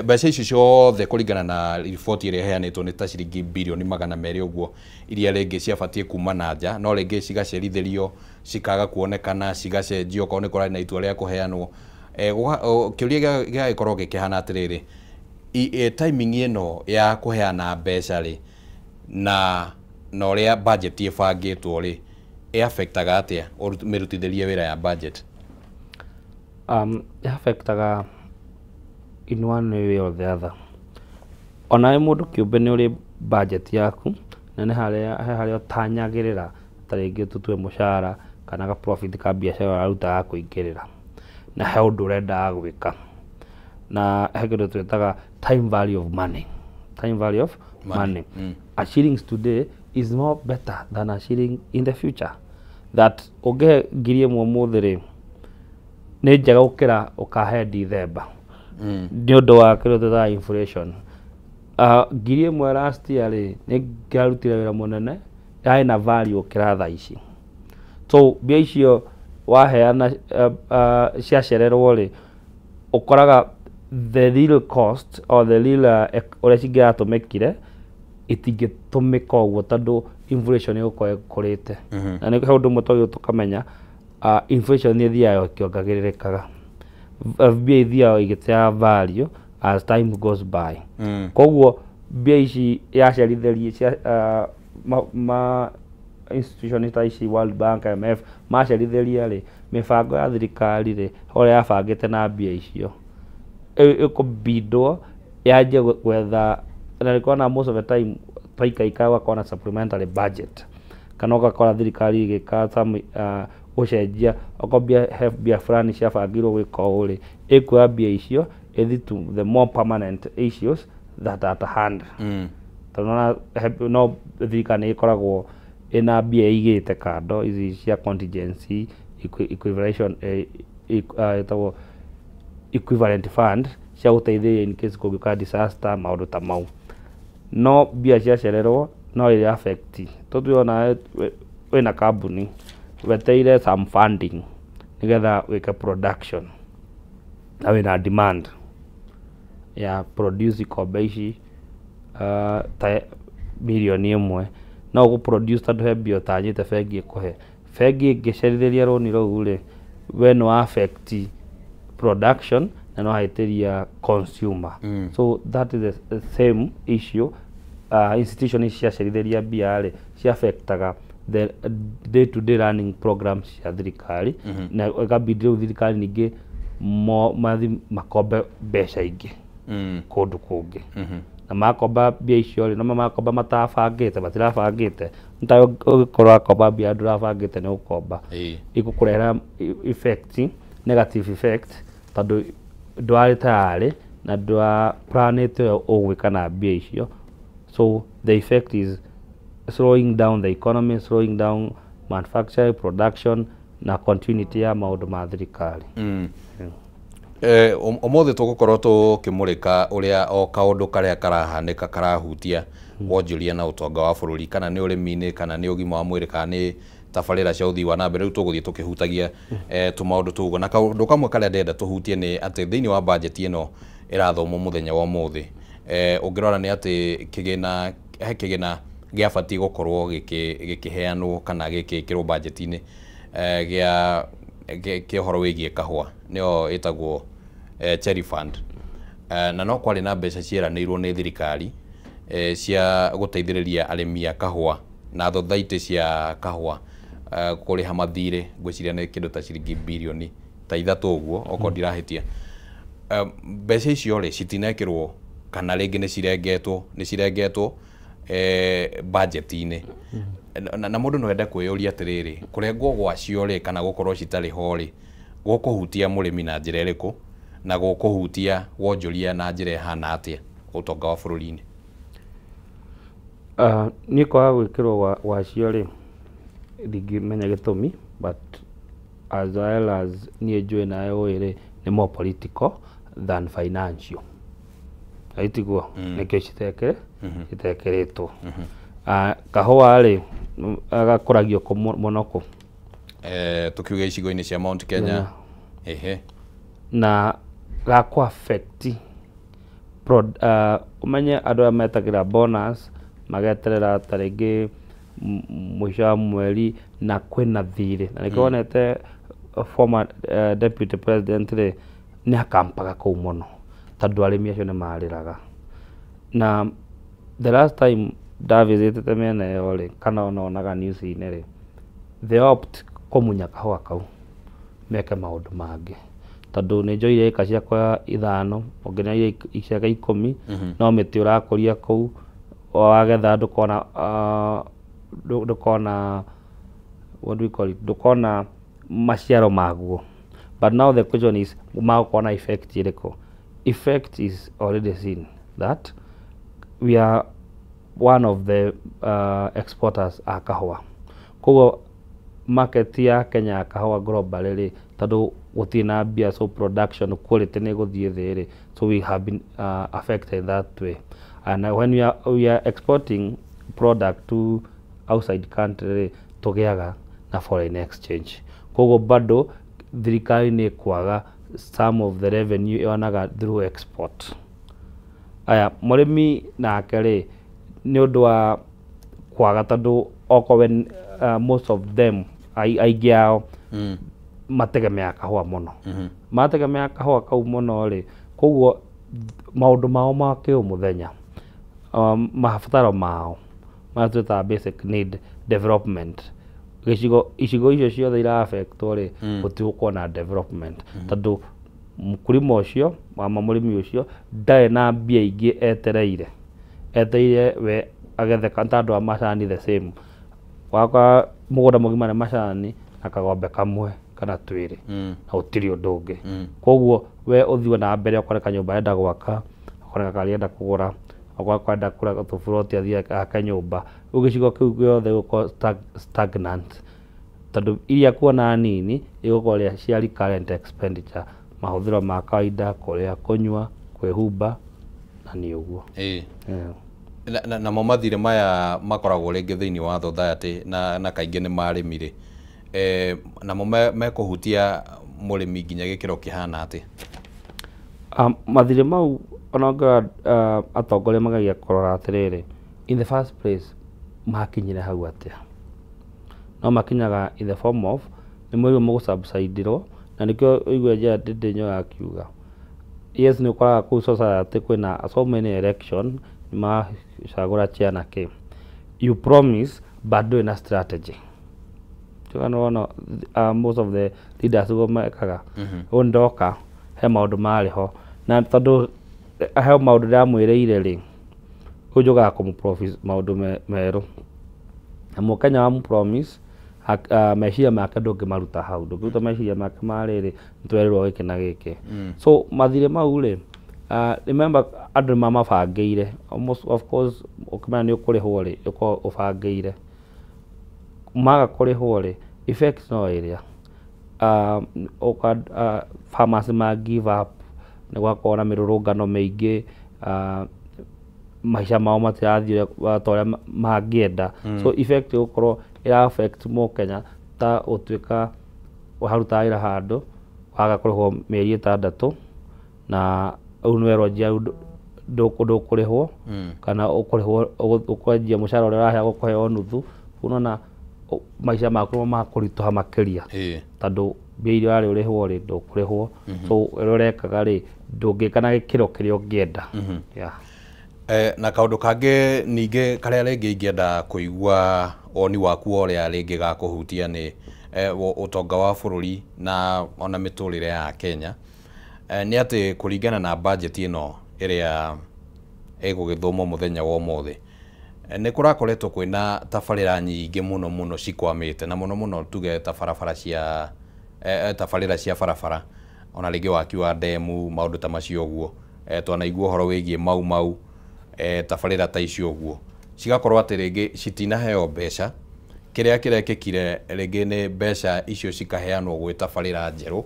mbeca icio ciothe kũringana na riboti ĩrĩa ĩheanĩtwo nĩ ta ciringi birioni 200 ũguo, iria rĩngĩ ciabatiĩ kuma na nja, no rĩngĩ cigacerithĩrio, cikaga kuonekana, cigacenjio okorwo nĩ kũrarĩ na itua rĩa kũheanwo. Kĩũria gĩgagĩkorwo gĩkĩhana atĩrĩrĩ, timing ĩno ya kũheana mbeca rĩ, na ũrĩa budget ĩbangĩtwo rĩ, ĩ affectaga atĩa mĩrutithĩrie wĩra ya budget? Affectaga in one way or the other. Onawe mũndũ kĩũmbe nĩ ũrĩ budget yaku, na nĩ harĩa he harĩa ũtanyagĩrĩra, ta rĩngĩ tũtue mũcara kana ga profit ka biacara ũraruta ga kũingĩrĩra, na he ũndũ ũrendaga gwĩka, na he kĩndũ twĩtaga time value of money. Time value of money, a shillings today is more better than a shilling in the future. That ũngĩhe 1,000 ũmũthĩ rĩ, nĩ njega gũkĩra ũkahe Dithemba, nĩ ũndũ wa kĩrĩa twĩtaga inflation. 1,000 last year rĩ, nĩ ngĩarutire wĩra mũnene, yarĩ na value gũkĩra thaa ici. So mbia icio waheana ciacererwo rĩ, ũkoraga the real cost or the real ũrĩa cingĩratũmĩkire itingĩtũmĩka ũguo, tondũ inflation ĩgũkorwo ĩkũrĩte. Na nĩ he ũndũ ũmwe twagĩrĩirwo tũkamenya, inflation nĩ ĩthiaga ĩkĩongagĩrĩrĩkaga. Mbia ithiaga igĩteaga value as time goes by. Koguo mbia ici yacerithĩrie cia ma institution ta ici, World Bank, IMF, macerithĩria rĩ, mĩbango ya thirikari rĩ, ũrĩa yabangĩte na mbia icio ĩkũbindwo yanjie gwetha. Na nĩkuona most of the time twaikaika ũgakorwo na supplementary budget, kana ũgakora thirikari ĩgĩka some gũcenjia. Okorwo mbia, he mbia fulani ciabangirwo gwĩka ũũ rĩ, ĩkuoya mbia icio ĩthi to the more permanent issues that are at hand. Tondũ nĩwona no thirikari nĩ ĩkoragwo ĩna mbia ĩigĩte kando, ici cia contingency, equivalation, ĩtagwo equivalent fund, cia gũteithĩrĩria in case kũngĩũka disaster, maũndũ ta mau. No mbia ciacererwo no ĩ affect. Tũtue onawe wĩna kambuni, wetereire some funding nĩgetha wĩke production, na wĩna demand ya produce ikombe ici ta 1 million, no ũgũ produce tondũ he mbia ũtanyĩte bengi ĩkũhe. Bengi ĩngĩcerithĩria rũni rũu rĩ, we nĩ wa affect production na no wahĩtĩria consumer. So that is the same issue. Institution ici ciacerithĩria mbia rĩ, ciaffectaga the day to day running programs cia thirikari, na ĩkabidi rĩu thirikari ningĩ mathi makombe mbeca ingĩ kũndũ kũngĩ. Na makomba mbia icio rĩ, no makomba matabangĩte, matirabangĩte. Nĩ ũngĩkorwo wakomba mbia ndũrabangĩte nĩ gũkomba, ĩgũkũrehera effect, negative effect, tondũ ndwarĩ tayarĩ na ndwa planĩte ũrĩa ũgwĩka na mbia icio. So the effect is slowing down the economy, slowing down manufacturing, production na continuity ya maũndũ ma thirikari. Ũmũthĩ tũgũkorwo tũkĩmũrĩka ũrĩa o kaũndũ karĩa karahanĩka karahutia wonjoria na ũtonga wa bũrũri, kana nĩ ũrĩmi-inĩ, kana nĩ ũgima wa mwĩrĩ, kana nĩ tabarĩra cia ũthii wa na mbere. Rĩu tũgũthiĩ tũkĩhutagia tũmaũndũ tũu ũguo. Na kaũndũ kamwe karĩa ndĩrenda tũhutie nĩ atĩ thĩinĩ wa bajeti ĩno ĩrathomwo mũthenya wa ũmũthĩ, ũngĩrora nĩ atĩ kĩgĩna, he kĩgĩna gĩabatiĩ gũkorwo gĩkĩheanwo kana gĩkĩkĩrwo bajeti-inĩ gĩa kĩa ũhoro wĩgiĩ kahũa, nĩyo ĩtagwo Cherry Fund. Na no kwarĩ na mbeca cieranĩirwo nĩ thirikari cia gũteithĩrĩria arĩmi a kahũa na thothaitĩ cia kahũa kũrĩha mathirĩ, ngwĩciria nĩ kĩndũ ta ciringi birioni ta 3 ũguo, okorwo ndirahĩtia. Mbeca icio rĩ, citinekĩrwo kana rĩngĩ nĩ cirengetwo budget-inĩ. Na mũndũ no ende kwĩyũria atĩrĩrĩ, kũrengwo gwacio rĩ, kana gũkorwo citarĩ ho rĩ, gũkũhutia mũrĩmi na njĩra ĩrĩkũ, na gũkũhutia wonjoria na njĩra ĩhana atĩa ũtonga wa bũrũri-inĩ? Niĩ kwaga gwĩkĩrwo gwacio rĩ, ndingĩmenya gĩtũmi, but as well as niĩ njũĩ nawe ũĩ rĩ, nĩ more political than financial. Aitiguo nĩkĩo citekĩrĩtwo. Kahũa rĩ, gakũragio kũ mũno kũ? Tukiuga icigo-inĩ cia Mount Kenya, ehe. Na gakũ affect ũmenye andũ aya metagĩra bonus, mageterera ta rĩngĩ mũico wa mweri, na kwĩna thirĩ, na nĩkĩo wonete former deputy president rĩ, nĩ akampaga kũu mũno, tondũ arĩmi acio nĩ marĩraga. Na the last time ndavisitĩte mĩena ĩyo rĩ, kana ona onaga news-inĩ rĩ, they opt kũmunya kahũa kau meke maũndũ mangĩ, tondũ nĩ njoire ĩka ciakwa 5, ongereire iceke 10, no mĩtĩ ũrakũria kũu, wagetha ndũkona, ndũkona, what do we call it, ndũkona maciaro maguo. But now the question is, magũkorwo na effect ĩrĩkũ? Effect is already seen that we are one of the exporters a kahũa, koguo Market ya Kenya ya kahũa globally rĩ, tondũ gũtirĩ na mbia, so production quality nĩ ĩgũthiĩ thĩ rĩ, so we have been affected that way. And when we are exporting product to outside country rĩ, tũgĩaga na foreign exchange, koguo bado thirikari nĩ ĩkwaga some of the revenue yonaga through export. Aya, mũrĩmi nake rĩ, nĩ ũndũ wa kwaga, tondũ okorwo most of them, aingĩ ao mategemeaga kahũa mũno, mategemeaga kahũa kau mũno rĩ, koguo maũndũ mao ma kĩũmũthenya, mabataro mao marĩa twĩtaga basic need development, gĩcigo icigo icio ciothe ira affectwo rĩ, gũtigũkorwo na development, tondũ mkulima ũcio ama mũrĩmi ũcio ndarĩ na mbia ingĩ etereire we agethe ta andũ a macani, the same wakwa, mũgũnda mũgima nĩ macani na kagombe kamwe kana twĩrĩ na gũtirĩ ũndũ ũngĩ. Koguo we ũthiĩ na mbere ũkore kanyũmba arenda gwaka, ũkore gakari arenda kũgũra, ũkore arenda kũgũra tũburoti athiĩ ake nyũmba. Rĩu gĩcigo kĩu gĩothe gĩgũkorwo stagnant, tondũ iria kuona nini igũkorwo cia recurrent expenditure, mahũthĩro ma kawaida, kũrĩa, kũnyua, kwĩhumba, na nĩ ũguo. Yeah. Namo mathirĩ maya makoragwo rĩngĩ thĩinĩ wa society na kaingĩ nĩ marĩmi rĩ, namo mekũhutia mũrĩmi nginya gĩkĩro kĩhana atĩa? Mathirĩ mau ona ũngĩrora, atongoria magagia kũrora atĩrĩrĩ, in the first place makinyire hau atĩa? No makinyaga in the form of nĩ mwĩrwo mũgũ-subsidirwo, na nĩkĩo ũigue Gerald Ndinyo akiuga yes. Nĩ ũkoraga kũu society kwĩna so many election, nĩ macagũra chair na kĩ, you promise but ndũrĩ na strategy. Tuga nĩwona most of the leaders ũguo mekaga ũũ, ndoka he maũndũ marĩ ho, na tondũ he maũndũ ndĩramwĩrĩire rĩ, rĩu njũkaga kũmũ maũndũ merũ, na mũkenya wa promise, meciria make ndũngĩmaruta hau, ndũngĩruta meciria make ma rĩrĩ, nĩtwerirwo gĩkĩ na gĩkĩ. So mathirĩ mau rĩ, remember andũ nĩ mamabangĩire almost, of course ũkĩmenya nĩ ũkũrĩhwo rĩ, ũkorwo ũbangĩire, maga kũrĩhwo rĩ, effect no ĩrĩa farmers ma give up, nĩ gwakorwo na mĩrũrũngano mĩingĩ, maica mao matirathiĩ ta ũrĩa mangĩenda. So effect ĩgũkorwo ĩra affect mũkenya ta gũtuĩka warutaga wĩra handũ waga kũrĩhwo mĩeri 6, na rĩu nĩwerwo njia rĩu ndũkũrĩhwo kana ũkũrĩhwo ũkwanjia mũcara ũrĩa ũraheagwo kũheo nuthu. Ũnona maica maku nĩmo makũritũha makĩria, tondũ mbia iria ũrarĩ ũrĩhwo rĩ, ndũkũrĩhwo, so ũrĩa ũrekaga rĩ, ndũngĩka na gĩkĩro kĩrĩa ũngĩenda, yeah. Na kaũndũ kangĩ ningĩ karĩa rĩngĩ ingĩenda kũigua woni waku wa ũrĩa rĩngĩ gakũhutia nĩ ũtonga wa bũrũri na ona mĩtũrĩre ya Kenya, nĩ atĩ kũringana na budget ĩno ĩrĩa ĩgũgĩthomwo mũthenya wa ũmũthĩ, nĩ kũrakoretwo kwĩna tabarĩra nyingĩ mũno mũno cikwamĩte, na mũno mũno tuge ta barabara cia tabarĩra cia barabara, ona rĩngĩ waki wa ndemu, maũndũ ta macio ũguo. Twanaigua ũhoro wĩgiĩ Mau Mau, tabarĩra ta icio ũguo cigakorwo atĩ rĩngĩ citinaheo mbeca. Kĩrĩa kĩrekĩkire rĩngĩ nĩ mbeca icio cikaheanwo gwĩ tabarĩra njerũ.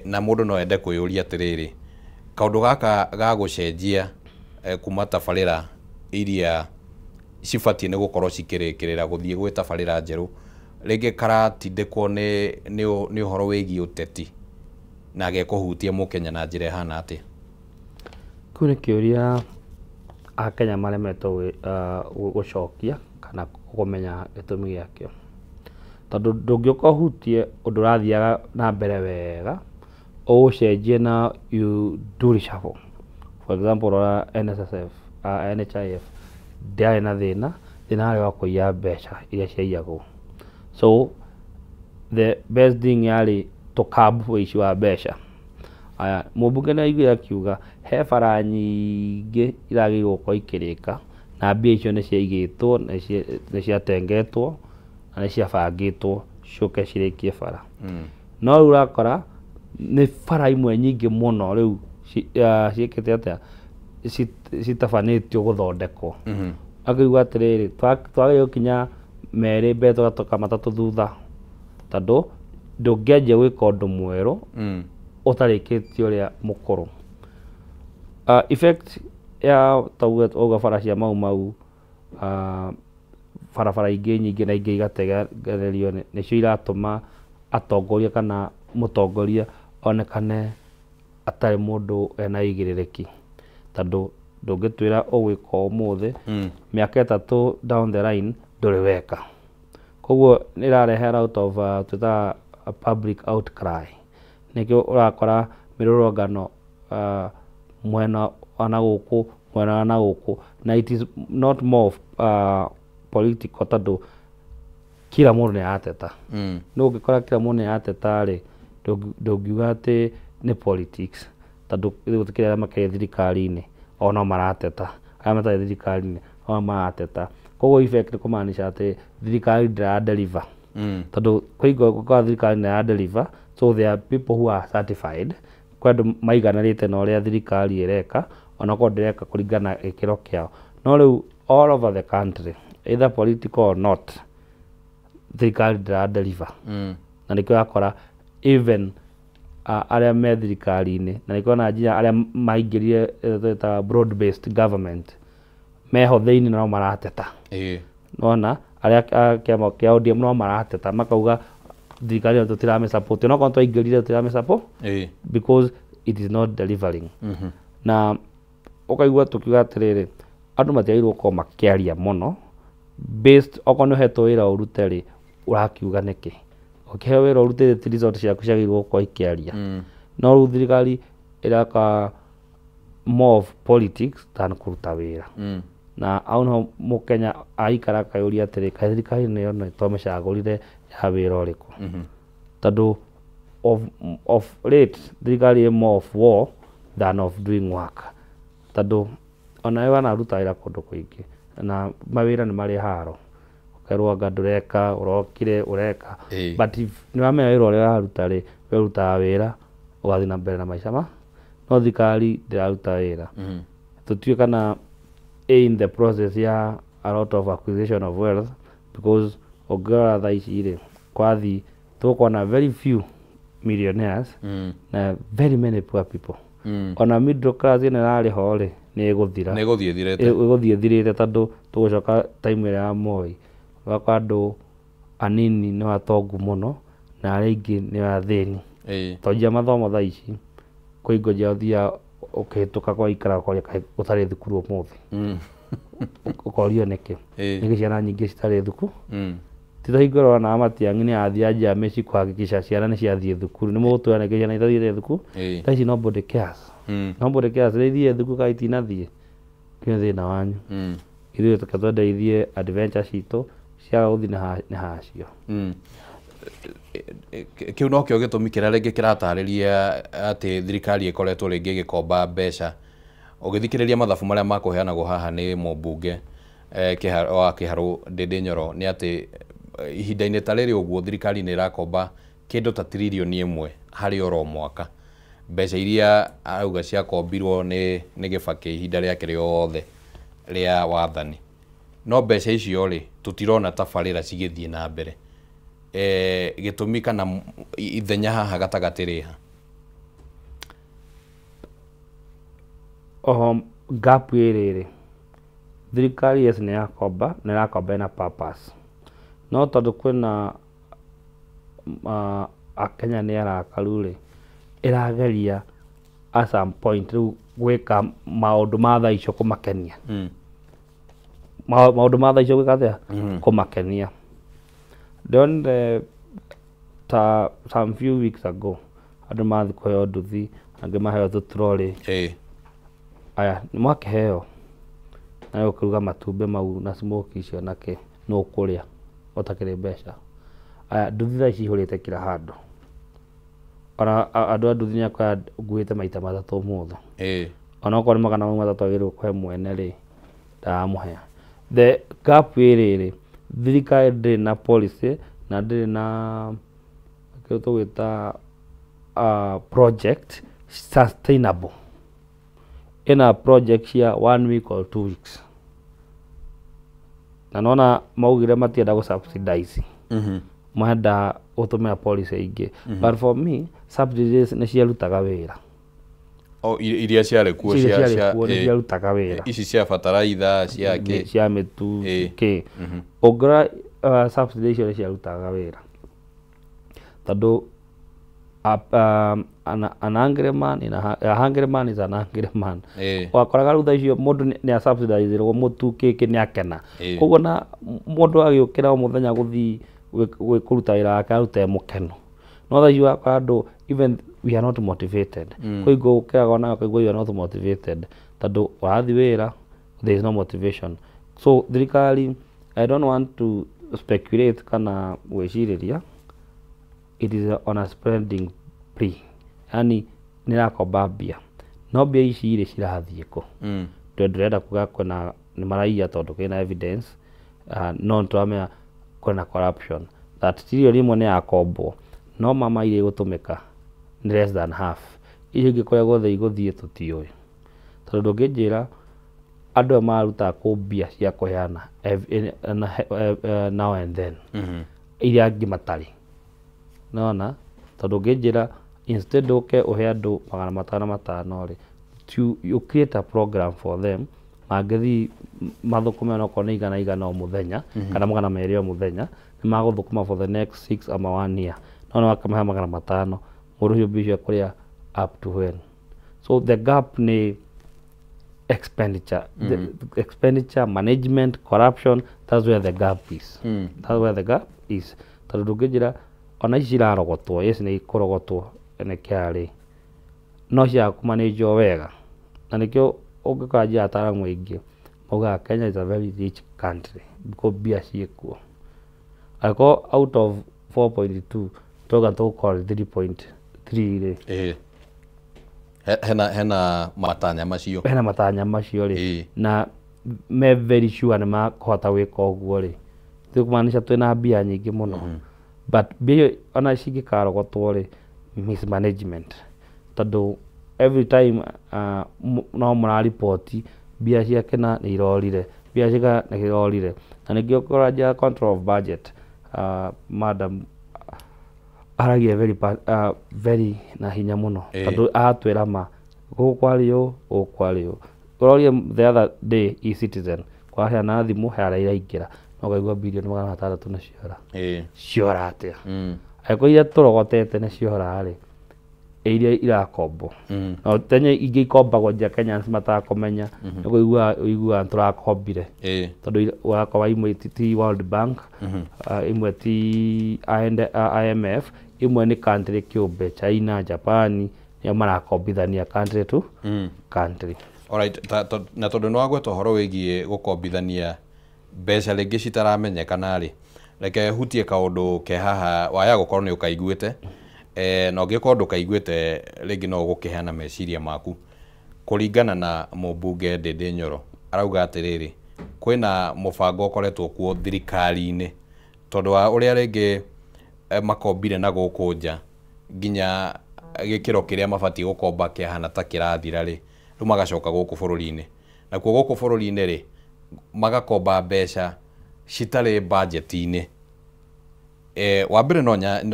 Na mũndũ no ende kwĩyũria atĩrĩrĩ, kaũndũ gaka ga gũcenjia kuma tabarĩra iria cibatiĩ nĩ gũkorwo cikĩrĩkĩrĩra gũthiĩ gwĩ tabarĩra njerũ, rĩngĩ karatindĩkwo nĩ ũhoro wĩgiĩ ũteti na gekũhutia mũkenya na njĩra ĩhana atĩa? Kĩu nĩ kĩũria akenya maremetwo gũcokia kana kũmenya gĩtũmi gĩakĩo, tondũ ndũngĩũka ũhutie ũndũ ũrathiaga na mbere wega ũũcenjie na you do reshuffle. For example, rora NSSF, NHIF ndĩarĩ na thĩna, thĩna warĩ wa kũiya mbeca iria ciaiyagwo, so the best thing yarĩ to curb ũici wa mbeca. Aya, mũmbunge nĩ aiguire akiuga he bara nyingĩ iragĩrĩirwo gũkorwo ikĩrĩka, na mbia icio nĩ ciaigĩtwo, nĩ ciatengetwo na nĩ ciabangĩtwo ciũke cirĩkie bara. No rĩu ũrakora nĩ bara imwe nyingĩ mũno rĩu ciĩkĩte atĩa, citabanĩtio gũthondekwo. Akauga atĩrĩrĩ, twagĩrĩirwo gũkinya Merĩ mbere tũgatoka matatũ thutha, tondũ ndũngĩanjia gwĩka ũndũ mwerũ ũtarĩkĩtie ũrĩa mũkũrũ. Effect ya tauga wauga bara cia Mau Mau, barabara ingĩ nyingĩ na ingĩ igategererio nĩcio iratũma atongoria kana mũtongoria onekane atarĩ mũndũ ena ũigĩrĩrĩki, tondũ ndũngĩtwĩra ũgwĩka ũmũthĩ, mĩaka 3 down the line ndũrĩ weka. Koguo nĩ ĩrarehe a lot of twĩtaga public outcry. Nĩkĩo ũrakora mĩrũrũngano mwena wa na gũkũ, mwena wa na gũkũ, na it is not more of political, tondũ kila mũndũ nĩ arateta. No ũngĩkora kila mũndũ nĩ arateta rĩ, ndũngiuga atĩ nĩ politics, tondũ gũtikĩrĩ arĩa makĩrĩ thirikari-inĩ o no marateta, arĩa matarĩ thirikari-inĩ o no marateta. Koguo effect nĩ kũmaanisha atĩ thirikari ndĩra deliver, tondũ kwĩ gũkorwo thirikari nĩ ya deliver, so there are people who are certified, kwĩ andũ maiganĩrĩte na ũrĩa thirikari ĩreka, onakorwo ndĩreka kũringana na gĩkĩro kĩao. No rĩu all over the country, either political or not, thirikari ndĩra deliver. Na nĩkĩo ũrakora even arĩa me thirikari-inĩ, na nĩkĩo ona nginya arĩa maingĩrire twĩtaga broad based government meho thĩinĩ no marateta. Nona arĩa a kĩama kĩa ODM no marateta makauga thirikari ĩno tũtiramĩ support, onokorwo twaingĩrire tũtiramĩ support because it is not delivering. Na ũkaigua tũkiuga atĩrĩrĩ, andũ matiagĩrĩirwo gũkorwo makĩaria mũno based okorwo nĩ ũhetwo wĩra ũrute rĩ, ũrakiuga nĩkĩ? Ũkĩheo wĩra ũrute ti result ciaku ciagĩrĩirwo gũkorwo ikĩaria. No rĩu thirikari ĩraka more of politics than kũruta wĩra. Na hau niho mũkenya aikara akayũria atĩrĩ, kaĩ thirikari nĩyo twamĩcagũrire ya wĩra ũrĩkũ? Tondũ of late thirikari ĩ more of war than of doing work, tondũ onawe wanaruta wĩra kũndũ kũingĩ na mawĩra nĩ marĩ haro, ũkerwo anga ndũreka, ũrokire ũreka. But if nĩ wamenya wĩra ũrĩa ũraruta rĩ, we ũrutaga wĩra ũgathiĩ na mbere na maica ma no thirikari ndĩraruta wĩra. Tũtiũĩ kana in the process ya a lot of acquisition of wealth, because ũngĩrora thaa ici rĩ, kwathi tũgũkorwo na very few millionaires na very many poor people. Ona middle class ĩno ĩrarĩ ho rĩ, nĩ ĩgũthira. Nĩ ĩgũthiĩ ĩthirĩte. Ĩgũthiĩ ĩthirĩte, tondũ tũgũcoka time ĩrĩa ya Moi, ũgakora andũ anini nĩ atongu mũno na arĩa aingĩ nĩ athĩni. Tonjia mathomo thaa ici kwĩ hingo njia ũthiaga ũkĩhĩtũka kwa ikara ũkoria kaĩ gũtarĩ thukuru ũmũthĩ. Ũkorio nĩkĩ? Nĩkĩ ciana nyingĩ citarĩ thukuru? Ti ta hingo ĩrĩa ũronaga Matiang'i nĩ athiĩ anjia mĩciĩ kũhakikisha ciana nĩ ciathiĩ thukuru, nĩ mũgũtwĩra nĩkĩ ciana itathiĩte thukuru? Thaa ici nobody cares. Nobody cares nĩ ithiĩ thukuru kana itinathiĩ, kĩu nĩ thĩna wanyu. Ithuĩ tũke twende ithiĩ adventure citũ, ciaga gũthiĩ nĩ hacio. Kĩu nokĩo gĩtũmi kĩrĩa rĩngĩ kĩratarĩria atĩ thirikari ĩkoretwo rĩngĩ ĩgĩkomba mbeca. Ũgĩthikĩrĩria mathabu marĩa makũheanagwo haha nĩ mũmbunge wa Kĩharũ Ndĩndĩ Nyoro, nĩ atĩ ihinda-inĩ ta rĩrĩ ũguo thirikari nĩ ĩrakomba kĩndũ ta 1 trillion harĩ oro mwaka, mbeca iria arauga ciakombirwo nĩ Gĩbakĩ ihinda rĩake rĩothe rĩa wathani. No mbeca icio rĩ, tũtirona tabarĩra cigĩthiĩ na mbere. Gĩtũmi kana ithenya haha gatagatĩ rĩha? Oho gap ĩrĩ rĩ, thirikari yes nĩ yakomba na ĩrakomba ĩna purpose, no tondũ kwĩna akenya nĩ arakaru rĩ, ĩrageria at some point rĩu gwĩka maũndũ ma thaa icio kũmakenia. Maũndũ ma thaa icio gwĩka atĩa? Kũmakenia. Ndonire ta some few weeks ago andũ mathiĩ kũheo nduthi, angĩ maheo tũtrolĩ. Aya nĩ mwakĩheo na rĩu ũkĩruga matumbĩ mau na smokie icio na kĩ, nũ ũkũrĩa ũtakĩrĩ mbeca? Aya nduthi thaa ici ihũrĩte kila handũ, ona andũ a nduthi nĩ akora nguĩte maita matatũ ũmũthĩ. Onokorwo nĩ magana mau matatũ agĩrĩirwo kũhe mwene rĩ, ndaramũhe. The gap ĩrĩ rĩ, thirikari ndĩrĩ na policy na ndĩrĩ na kĩrĩa tũgwĩta project sustainable. Ĩna project cia one week or 2 weeks. Na nona maugire matienda gũ subsidize, marenda gũtũmĩra policy ingĩ, but for me subsidies nĩ ciarutaga wĩra. O iria ciarĩ kuo? Iria ciarĩ kuo nĩ ciarutaga wĩra. Ici cia bataraitha, cia kĩ? Cia mĩtu, kĩ. Ũngĩrora, subsidy icio nĩ ciarutaga wĩra tondũ an hungry man in a, a hungry man is an angry man. Wakoraga rĩu thaa icio mũndũ nĩ asubsidizirwo mũtu kĩkĩ, nĩ akena. Koguo na mũndũ agĩũkĩra o mũthenya gũthiĩ kũruta wĩra wake arute mũkeno. No thaa ici wakora andũ, even we are not motivated. Kwĩ ũkĩraga ona ũkaigua you are not motivated tondũ ũrathiĩ wĩra, there is no motivation. So thirikari, I don't want to speculate kana gwĩcirĩria, it is on a spending spree, yani nĩ ĩrakomba mbia, no mbia ici rĩ, cirathiĩ kũ? Tondũ ndĩrenda kuga kwĩna nĩ maraiya tondũ kwĩna evidence, no nĩtũramenya kwĩna corruption, that trillion ĩmwe nĩ yakombwo, no mama iria igũtũmĩka nĩ less than half. Icio ingĩ kũrĩa guothe igũthiĩ tũtiũĩ, tondũ ndũngĩnjĩra andũ aya marutaga kũ mbia cia kũheana now and then, iria angĩ matarĩ nona. Tondũ ũngĩnjĩra instead ũke ũhe andũ 505 rĩ, you create a program for them mangĩthiĩ mathũkũme onokorwo nĩ igana igana o mũthenya kana 200 o mũthenya, nĩ magũthũkũma for the next 6 ama one year. No nĩ wakamahe 500, mũndũ ũcio mbia icio ekũrĩa up to when? So the gap nĩ expenditure, the expenditure management, corruption. That's where the gap is. That's where the gap is, tondũ ndũngĩnjĩra ona ici cirarogotwo, yes, nĩ ikũrogotwo nĩ KRA, no ciaga kũmanĩnjwo wega. Na nĩkĩo ũngĩkora ataaramu aingĩ maugaga Kenya is a very rich country because mbia ciĩkuo. Angĩkorwo out of 4.2 twauga tũgũkorwo 3.3 rĩ, Hena matanya macio. Hena matanya macio rĩ, na me very sure nĩ makũhota gwĩka ũguo rĩ, kũmaanisha twĩna mbia nyingĩ mũno. But mbia icio ona cingĩkarogotwo rĩ, mismanagement, tondũ every time no mũrariboti mbia cia kĩna nĩ irorire, mbia cia kĩna nĩ irorire. Na nĩkĩo ũkora njĩra control of budget, madam aragia very, very na hinya mũno, tondũ aratwĩra ma gũkũ kwarĩ ũũ, gũkũ kwarĩ ũũ. Ũrorie the other day eCitizen kwaheana thimũ, he harĩa iraingĩra no ũkaigua birioni 600 nĩ ciora. Ciora atĩa? Angĩkorwo iria tũrogotete nĩ ciora rĩ, iria irakombwo, no tene ingĩ ikombagwo nja Kenyans matakũmenya, nĩ kũigua ũiguaga tũrakombire, tondũ ũrakora imwe ti World Bank, imwe ti IMF, imwe nĩ country kĩũmbe, China, Japan, nĩo marakombithania country to country. Alright, na tondũ nĩ wagweta ũhoro wĩgiĩ gũkombithania mbeca rĩngĩ citaramenyekana rĩ, reke hutie kaũndũ ke haha waya gũkorwo nĩ ũkaiguĩte, na ũngĩkorwo ndũkaiguĩte rĩngĩ no ũgũkĩheana meciria maku. Kũringana na mũmbunge Ndĩndĩ Nyoro, arauga atĩrĩrĩ, kwĩna mũbango ũkoretwo kuo thirikari-inĩ tondũ wa ũrĩa rĩngĩ makombire na gũkũ nja nginya gĩkĩro kĩrĩa mabatiĩ gũkomba kĩahana ta kĩrathira rĩ, rĩu magacoka gũkũ bũrũri-inĩ. Nakuo gũkũ bũrũri-inĩ rĩ, magakomba mbeca citarĩ budget-inĩ. Wa mbere no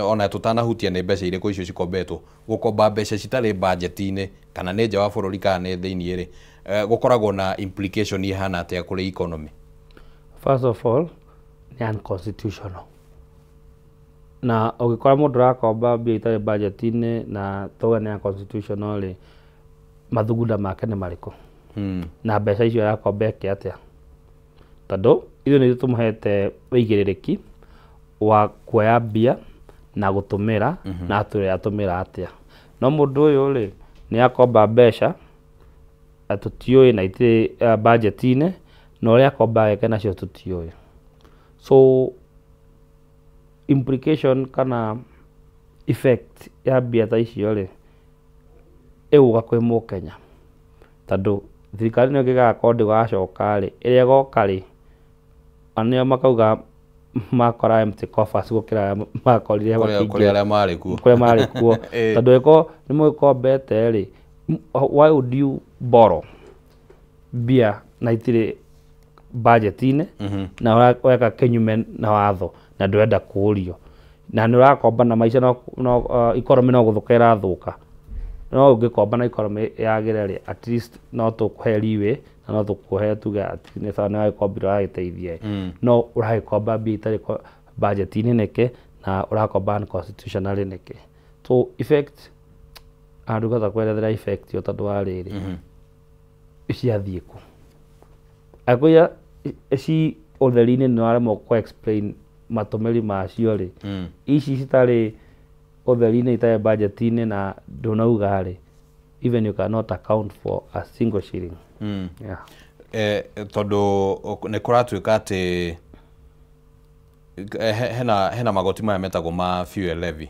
ona tũtanahutia nĩ mbeca irĩkũ icio cikombetwo, gũkomba mbeca citarĩ budget-inĩ, kana nĩ nja wa bũrũri kana nĩ thĩiniĩ rĩ, gũkoragwo na implication ihana atĩa kũrĩ economy? First of all, nĩ unconstitutional. Na ũngĩkora mũndũ ũrakomba mbia itarĩ budget-inĩ na tuge nĩ unconstitutional rĩ, mathugunda make nĩ marĩkũ? Na mbeca icio arakomba eke atĩa? Tondũ ithuĩ nĩ ithuĩ tũmũhete ũigĩrĩrĩki wa kuoya mbia na gũtũmĩra, na atwĩre atũmĩra atĩa. No mũndũ ũyũ rĩ, nĩ akomba mbeca na tũtiũĩ na itirĩ budget-inĩ, na ũrĩa akomba eke nacio tũtiũĩ. So implication kana effect ya mbia ta icio rĩ, ĩgũka kwĩ mũkenya, tondũ thirikari ĩno ĩngĩgakorwo ndĩgacoka rĩ, ĩrĩa ĩgoka rĩ, ona nĩo makauga makora empty coffers gũkĩra arĩa makorire kũrĩa makĩingĩra. Arĩa marĩ kuo. Kũrĩa marĩ kuo. Tondũ ĩkorwo nĩ mũgĩkombete rĩ, why would you borrow mbia na itirĩ budget-inĩ na weka kinyume na watho na ndũrenda kũũrio na nĩ ũrakomba na maica no economy no gũthũka ĩrathũka. No ũngĩkomba na economy yagĩre rĩ, at least no tũkũhe leeway na no tũkũhe tuge atĩ nĩ sawa nĩ wagĩkombire ũragĩteithia, no ũragĩkomba mbia itarĩ budget-inĩ nĩkĩ na ũrakomba unconstitutionally nĩkĩ? So effect andũngĩhota kwerethera effect ĩyo tondũ wa rĩrĩ ciathiĩ kũ akwĩra ci ũtheri-inĩ nĩ waremwo kũ explain matũmĩri macio rĩ, ici citarĩ ũtheri-inĩ itarĩ budget-inĩ na ndũnauga rĩ, even you cannot account for a single shilling. Yeah. Tondũ nĩ kũratuĩka atĩ hena magoti maya metagwo ma fuel levy.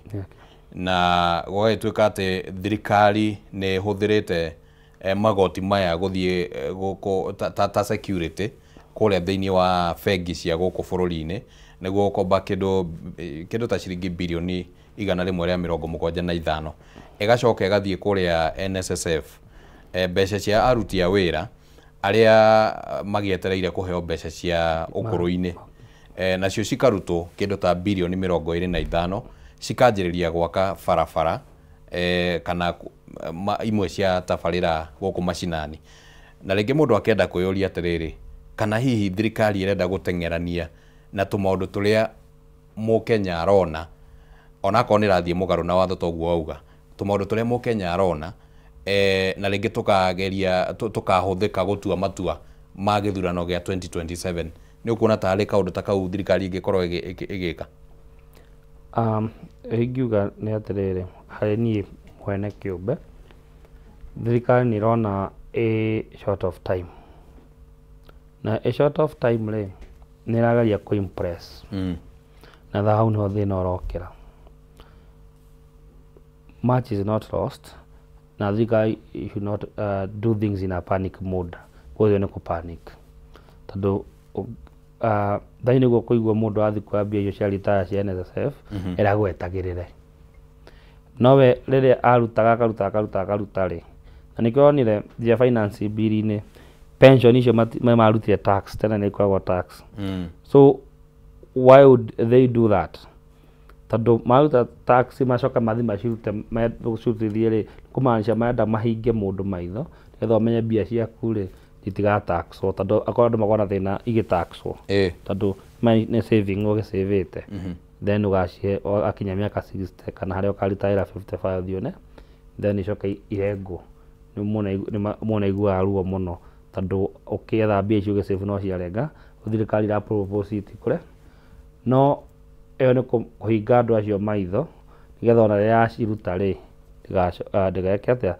Na gũgagĩtuĩka atĩ thirikari nĩ ĩhũthĩrĩte magoti maya gũthiĩ gũkũ ta security kũrĩa thĩinĩ wa bengi cia gũkũ bũrũri-inĩ nĩguo gũkomba kĩndũ ta ciringi birioni 175, ĩgacoka ĩgathiĩ kũrĩa NSSF, mbeca cia aruti a wĩra arĩa magĩetereire kũheo mbeca cia ũkũrũ-inĩ, nacio cikarutwo kĩndũ ta birioni 25 cikanjĩrĩria gwaka barabara kana imwe cia tabarĩra gũkũ macinani. Na rĩngĩ mũndũ akĩenda kwĩyũria atĩrĩrĩ, kana hihi thirikari ĩrenda gũteng'erania na tũmaũndũ tũrĩa mũkenya arona, onakorwo nĩ ĩrathiĩ mũgarũ na watho toguo wauga, tũmaũndũ tũrĩa mũkenya arona na rĩngĩ tũkageria tũkahũthĩka gũtua matua ma gĩthurano gĩa 2027. Nĩ ũkuona ta harĩ kaũndũ ta kau thirikari ĩngĩkorwo ĩgĩka? Ingiuga nĩ atĩrĩrĩ, harĩ niĩ mwene kĩũmbe, thirikari nĩ ĩrona ĩ short of time, na ĩ short of time rĩ, nĩ ĩrageria kũ impress na hau nĩho thĩna ũrokĩra. Much is not lost na thirikari should not do things in a panic mode. Koguo nĩ kũ panic tondũ thaa nĩguo kũigua mũndũ athiĩ kuoya mbia icio cia retire cia NSSF ĩragwo etagĩrĩre, nowe rĩrĩa arutaga akaruta akaruta akaruta rĩ, na nĩkĩo wonire njia finance bill-inĩ pension icio marutire tax tena nĩ ikoragwo tax. So why would they do that? Tondũ maruta tax macoka mathi macirute macirutithie rĩ, kũmaanisha marenda mahinge mũndũ maitho nĩgetha ũmenye mbia ciaku rĩ itigataxwo, tondũ akorwo andũ makoragwo na thĩna igĩtaxwo tondũ nĩ saving ũgĩcĩvĩte, then ũgacihe akinya mĩaka 60 kana harĩa ũkaritayĩra 55 thione, then icoke irengwo. Mũndũ aiguaga ruo mũno tondũ ũkĩetha mbia icio ũgĩsave no ciarenga, thirikari ĩra propose itikũre, no ĩyo nĩ kũhinga andũ acio maitho nĩgetha ona rĩrĩa yaciruta rĩ ndĩgeke atĩa,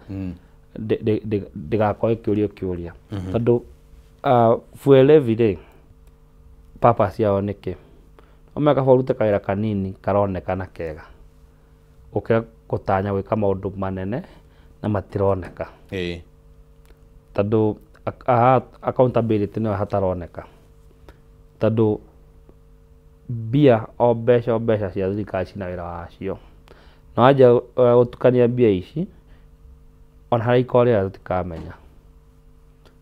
ndĩgakorwo ĩkĩũrio kĩũria, tondũ fuel levy rĩ purpose yao nĩkĩ? No kaba ũrute kawĩra kanini karonekana kega gũkĩra gũtanya gwĩka maũndũ manene na matironeka, tondũ accountability nĩyo hataroneka, tondũ mbia o mbeca cia thirikari cina wĩra wacio, na wanjia gũtukania mbia ici ona harĩa ikorĩra tũtikamenya,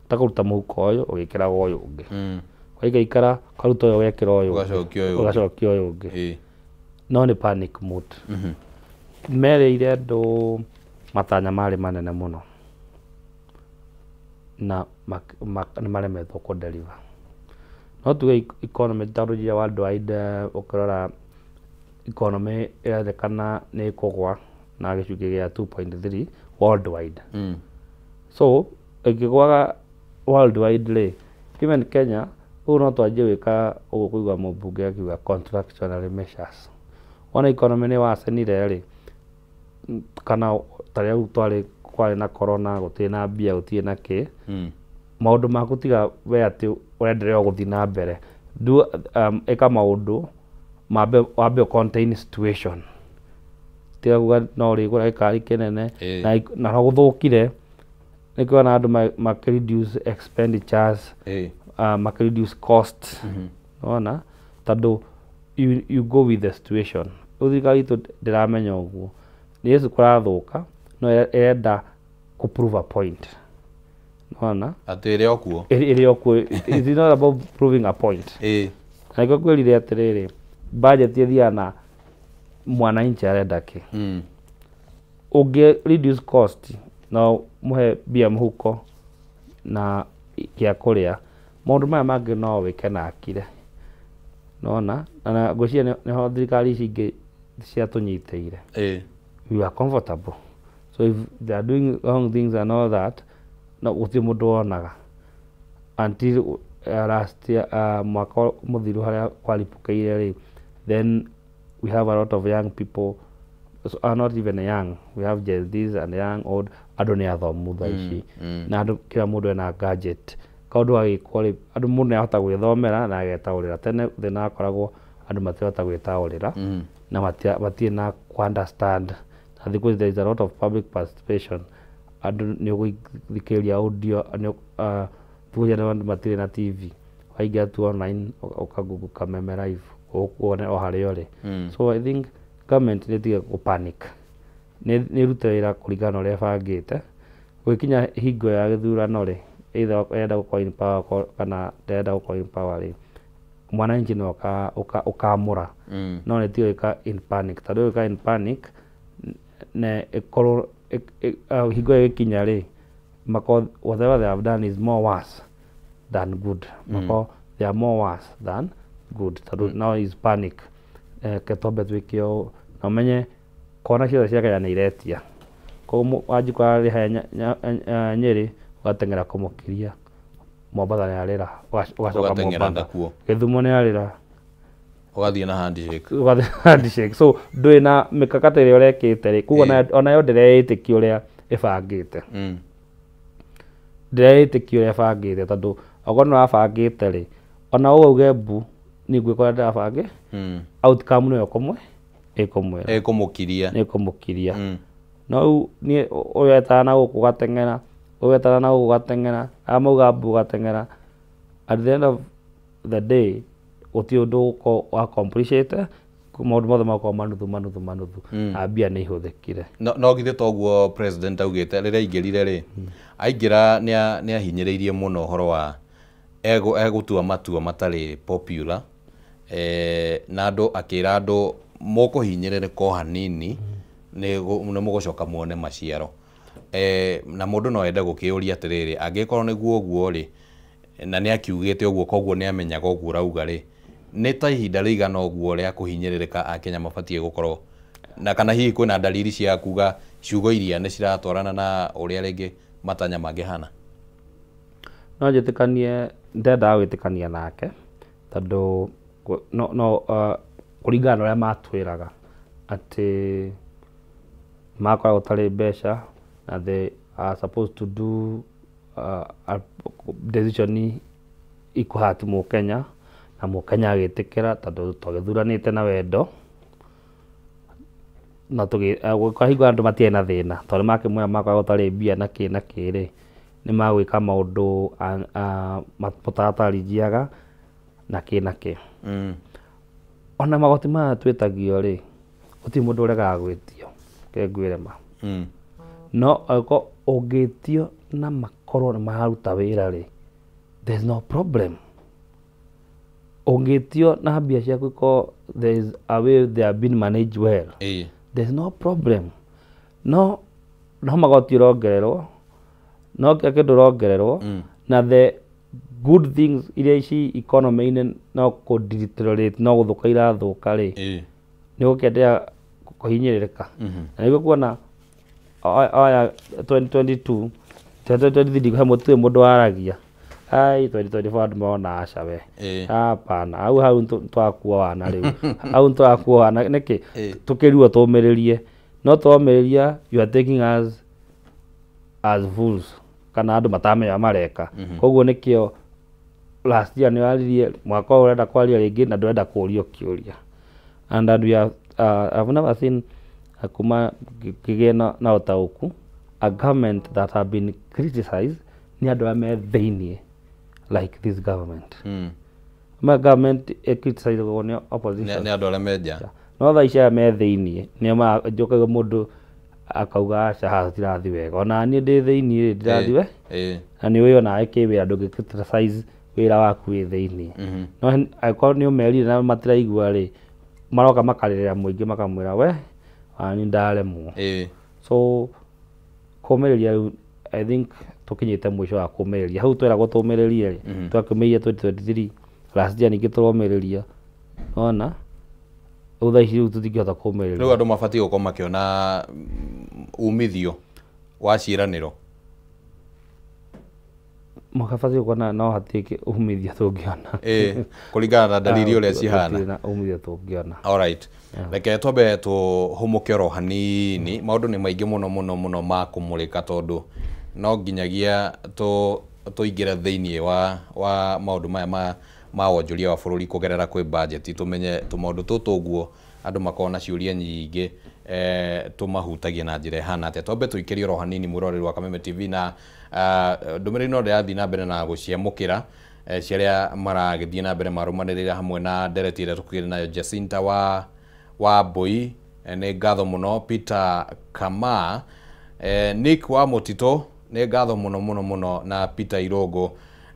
ta kũruta mũhuko ũyũ ũgĩkĩraga ũyũ ũngĩ, waikaikara ũkaruta ũyũ ũgekĩra ũyũ ũngĩ, ũgacokia ũyũ ũngĩ, no nĩ panic mode. Merĩire andũ matanya marĩ manene mũno na nĩ maremetwo kũ deliver. No tuge economy tondũ njia worldwide ũkĩrora economy ĩrerĩkana nĩ ĩkũgwa na gĩcunjĩ gĩa 2.3 worldwide. So ĩngĩgwaga worldwide rĩ, even Kenya ũguo no twanjie gwĩka ũguo kũigua mũmbunge akiuga contractionary measures. Wona economy nĩ wacenire rĩ, kana ta rĩu twarĩ kwarĩ na corona, gũtirĩ na mbia, gũtirĩ na kĩ, maũndũ maku tiga we atĩ ũrenderea gũthiĩ na mbere, ĩka maũndũ wambe contain situation, tiga kuga no ũrĩgũra gĩkari kĩnene na no gũthũkire. Nĩkĩo ona andũ makĩ reduce expenditures, makĩ reduce cost, wona, tondũ you go with the situation. Rĩu thirikari itũ ndĩramenya ũguo, nĩ Yesu kũrathũka no ĩrenda kũ prove a point. Ona atĩ ĩrĩ o kuo. Ĩrĩ o kuo. It is not about proving a point. Na nĩkĩo ngwĩrire atĩrĩrĩ, budget ĩthiaga na mwananchi arenda kĩ. Ũngĩ reduce cost na mũhe mbia mũhuko na gĩa kũrĩa, maũndũ maya mangĩ no wĩke na akire. Nona na ngwĩciria nĩho thirikari ici ingĩ ciatũnyitĩire. We are comfortable, so if they are doing wrong things and all that, no gũtirĩ mũndũ wonaga until last year, mwaka mũthiru harĩa kwaripũkĩire rĩ. Then we have a lot of young people, so, are not even young, we have Gen Zs and young old. Andũ nĩ athomu thaa ici, na andũ kila mũndũ ena gadget. Kaũndũ gagĩkwo rĩ, andũ mũndũ nĩ ahota gwĩthomera na agetaũrĩra. Tene thĩna wakoragwo andũ matirahota gwĩtaũrĩra na matirĩ na ku understand, na thikũ ici there is a lot of public participation. Andũ nĩ ũgũthikĩrĩria audio, thikũ ici andũ matirĩ na TV, waingĩra tu online ũka google Kameme Live, ũkuone o harĩa ũrĩ. So I think government nĩ ĩtige gũ panic, nĩ ĩrute wĩra kũringana na ũrĩa ĩbangĩte. Gũgĩkinya hingo ya gĩthurano rĩ, either ĩrenda gũkorwo in power kana ndĩrenda gũkorwo in power rĩ, mwananchi nĩwe ũkamũra. No nĩ ĩtige gwĩka in panic, tondũ gwĩka in panic na ĩkorwo hingo ĩyo ĩgĩkinya rĩ, makorwo whatever they have done is more worse than good. Makorwo they are more worse than good, tondũ now is panic. Ke twambe twĩke ũũ na ũmenye kona ciothe cia Kenya nĩ iretia. Koguo Wanjikũ ararĩha Nyĩrĩ, ũgateng'era kũmũkiria. Mombatha nĩ arĩra, ũgacoka Ũgateng'era Mombatha. Nakuo. Gĩthumo nĩ arĩra. Ũgathiĩ na handshake. Ũgathiĩ handshake. So ndũrĩ na mĩkakati ĩrĩa ũrekĩte rĩ, koguo onayo ndĩreĩtĩkia ũrĩa ĩbangĩte. Ndĩreĩtĩkia ũrĩa ĩbangĩte, tondũ okorwo nĩ ũrabangĩte rĩ, ona ũũ uge mbu niĩ ngwĩkora ndĩrabangĩ, outcome nĩyo ĩkũmwĩra. Ĩkũmũkiria. Nĩ ĩkũmũkiria. No rĩu niĩ ũyũ etana na gũkũ ũgateng'era, ũyũ etana na gũkũ ũgateng'era, arĩa mauga mbu ũgateng'era, at the end of the day gũtirĩ ũndũ ũgũkorwo accomplishĩte. Maũndũ mothe magakorwo manuthu manuthu manuthu, na mbia nĩ ihũthĩkire. No githĩ toguo president augĩte rĩrĩa aingĩrire rĩ, aingĩra nĩ ahinyĩrĩirie mũno ũhoro wa egũtua matua matarĩ popular, na andũ akĩra andũ mũkũhinyĩrĩrĩka o hanini nĩ mũgũcoka muone maciaro. Na mũndũ no ende gũkĩũria atĩrĩrĩ, angĩkorwo nĩguo ũguo rĩ, na nĩ akiugĩte ũguo, koguo nĩ amenyaga ũguo ũrauga rĩ, nĩ ta ihinda rĩigana ũguo rĩa kũhinyĩrĩrĩka Akenya mabatiĩ gũkorwo na kana hihi kwĩna dalili cia kuga ciugo iria nĩ ciratwarana na ũrĩa rĩngĩ matanya mangĩhana? No njĩtĩkanie, ndendaga gwĩtĩkania nake, tondũ no kũringana na ũrĩa matwĩraga atĩ makoragwo gũtarĩ mbeca na they are supposed to do a decision ikũhati mũkenya, na mũkenya agĩtĩkĩra, tondũ twagĩthuranĩte na wendo na kwa hingo andũ matiarĩ na thĩna, tondũ makĩmwĩra makoragwo gũtarĩ mbia na kĩ na kĩ rĩ, nĩ magwĩka maũndũ mũtaratarijiaga na kĩ na kĩ. Ona magoti maya twĩtagio rĩ, gũtirĩ mũndũ ũregaga gwĩtio, reke ngwĩre ma. No angĩkorwo ũngĩtio na makorwo nĩ mararuta wĩra rĩ, there is no problem. Ũngĩtio na mbia ciaku ikorwo there is a way they have been managed well, there is no problem. No magoti ũrongererwo, no kĩrĩa kĩndũ ũrongererwo, na the good things iria ici economy-inĩ no kũ deteriorate, no gũthũka irathũka rĩ, nĩ gũkĩenderea kũhinyĩrĩrĩka. Na nĩguo kuona aya 2022, 2023 he mũtirĩ mũndũ waragia. Ai 2024 andũ marona aca we. Hapana, hau twakuo wana rĩu, hau twakuo wana nĩkĩ? Tũkĩrwo tũmĩrĩrie, no twomĩrĩria, you are taking us as fools kana andũ mataramenya mareka. Koguo nĩkĩo last year nĩ waririe, mwaka ũyũ ũrenda kwaria rĩngĩ na ndũrenda kũũrio kĩũria. And that we are, I've never seen, kuma ngĩgĩe na ũtaũku, a government that have been criticized nĩ andũ arĩa me thĩiniĩ like this government. Ma government ĩcriticizagwo nĩ opposition. Nĩ andũ arĩa me nja. No thaa ici aya me thĩiniĩ nĩo njũkaga mũndũ Akauga aca haha tũtirathiĩ wega. Ona niĩ ndĩ thĩiniĩ rĩ ndirathiĩ we. Na nĩ ũĩ onawe kĩwĩra ndũngĩ criticize wĩra waku wĩ thĩiniĩ. No angĩkorwo nĩ ũmerire na matiraigua rĩ, maroka makarĩrĩra mũingĩ makamwĩra we ona niĩ ndaremwo. So kũmĩrĩria rĩu I think tũkinyĩte mũico wa kũmĩrĩria. Hau tweragwo tũmĩrĩrie rĩ, twakĩũmĩrĩria 2023 last year ningĩ tũromĩrĩria. Ona rĩu thaa ici rĩu tũtingĩhota kũmĩrĩria. Rĩu andũ mabatiĩ gũkorwo makĩona umithio wa ciĩranĩro. Makabatiĩ kuona no hatirĩ umithio tũngĩona. Kũringana na dalili ũrĩa cihana. Gũtirĩ na umithio tũngĩona. Alright. Reke twambe tũhũmũke oro hanini. Maũndũ nĩ maingĩ mũno mũno mũno ma kũmũrĩka tondũ no nginyagia tũingĩre thĩiniĩ wa maũndũ maya ma wonjoria wa bũrũri kũgerera kwĩ budget, tũmenye tũmaũndũ tũtũ ũguo andũ makorwo na ciũria nyingĩ tũmahutagia na njĩra ĩhana atĩa. Twambe tũikĩrie oro hanini mwĩroreri wa Kameme TV na ndũmĩrĩri no ndĩrathiĩ na mbere na gũciamũkĩra cia arĩa maragĩthiĩ na mbere marũmanĩrĩra hamwe na ndereti ĩrĩa tũkĩrĩ nayo. Jacinta wa Mbui, nĩ ngatho mũno. Peter Kama, Nick wa Mũtitũ, nĩ ngatho mũno mũno mũno, na Peter Irũngũ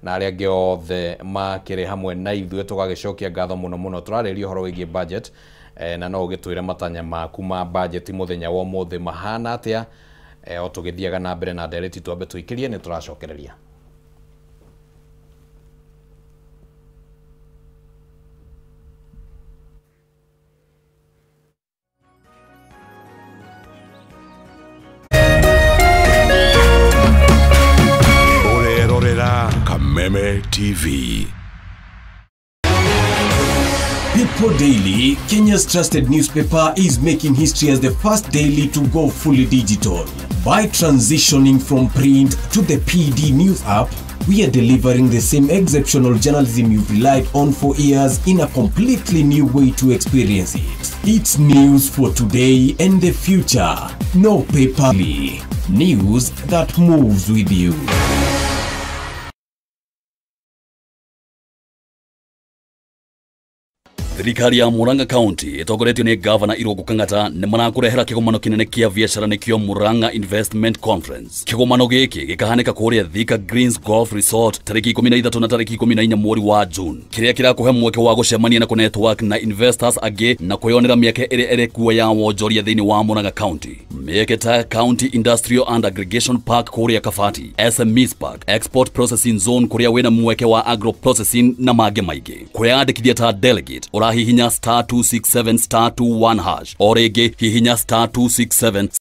na arĩa angĩ othe makĩrĩ hamwe na ithuĩ tũgagĩcokia ngatho mũno mũno. Tũrarĩria ũhoro wĩgiĩ budget, na no ũgĩtwĩre matanya maku ma budget mũthenya wa ũmũthĩ mahana atĩa. O tũgĩthiaga na mbere na ndereti twambe tũikĩrie nĩ tũracokereria. Kameme TV. People Daily, Kenya's trusted newspaper, is making history as the first daily to go fully digital. By transitioning from print to the PD News app, we are delivering the same exceptional journalism you've relied on for years in a completely new way to experience it. It's news for today and the future. No paper. News that moves with you. Thirikari ya Murang'a County ĩtongoretio nĩ Gavana Irũngũ Kang'ata nĩ marakũrehera kĩgomano kĩnene kĩa biacara nĩkĩo Murang'a Investment Conference. Kĩgomano gĩkĩ gĩkahanĩka kũrĩa Thika Greens Golf Resort tarĩki 13 na tarĩki 14 mweri wa June, kĩrĩa kĩrakũhe mweke wa gũcemania na kũnetwork na investors angĩ na kwĩyonera mĩeke ĩrĩa ĩrĩ kuo ya wonjoria thĩinĩ wa Murang'a County. Mĩeke ta County Industrial and Aggregation Park kũrĩa Kabati, SMEs Park, Export Processing Zone kũrĩa wĩna mweke wa agro processing na mangĩ maingĩ. Kwĩyandĩkithia ta delegate hihinya *267 *21# o rĩngĩ hihinya *267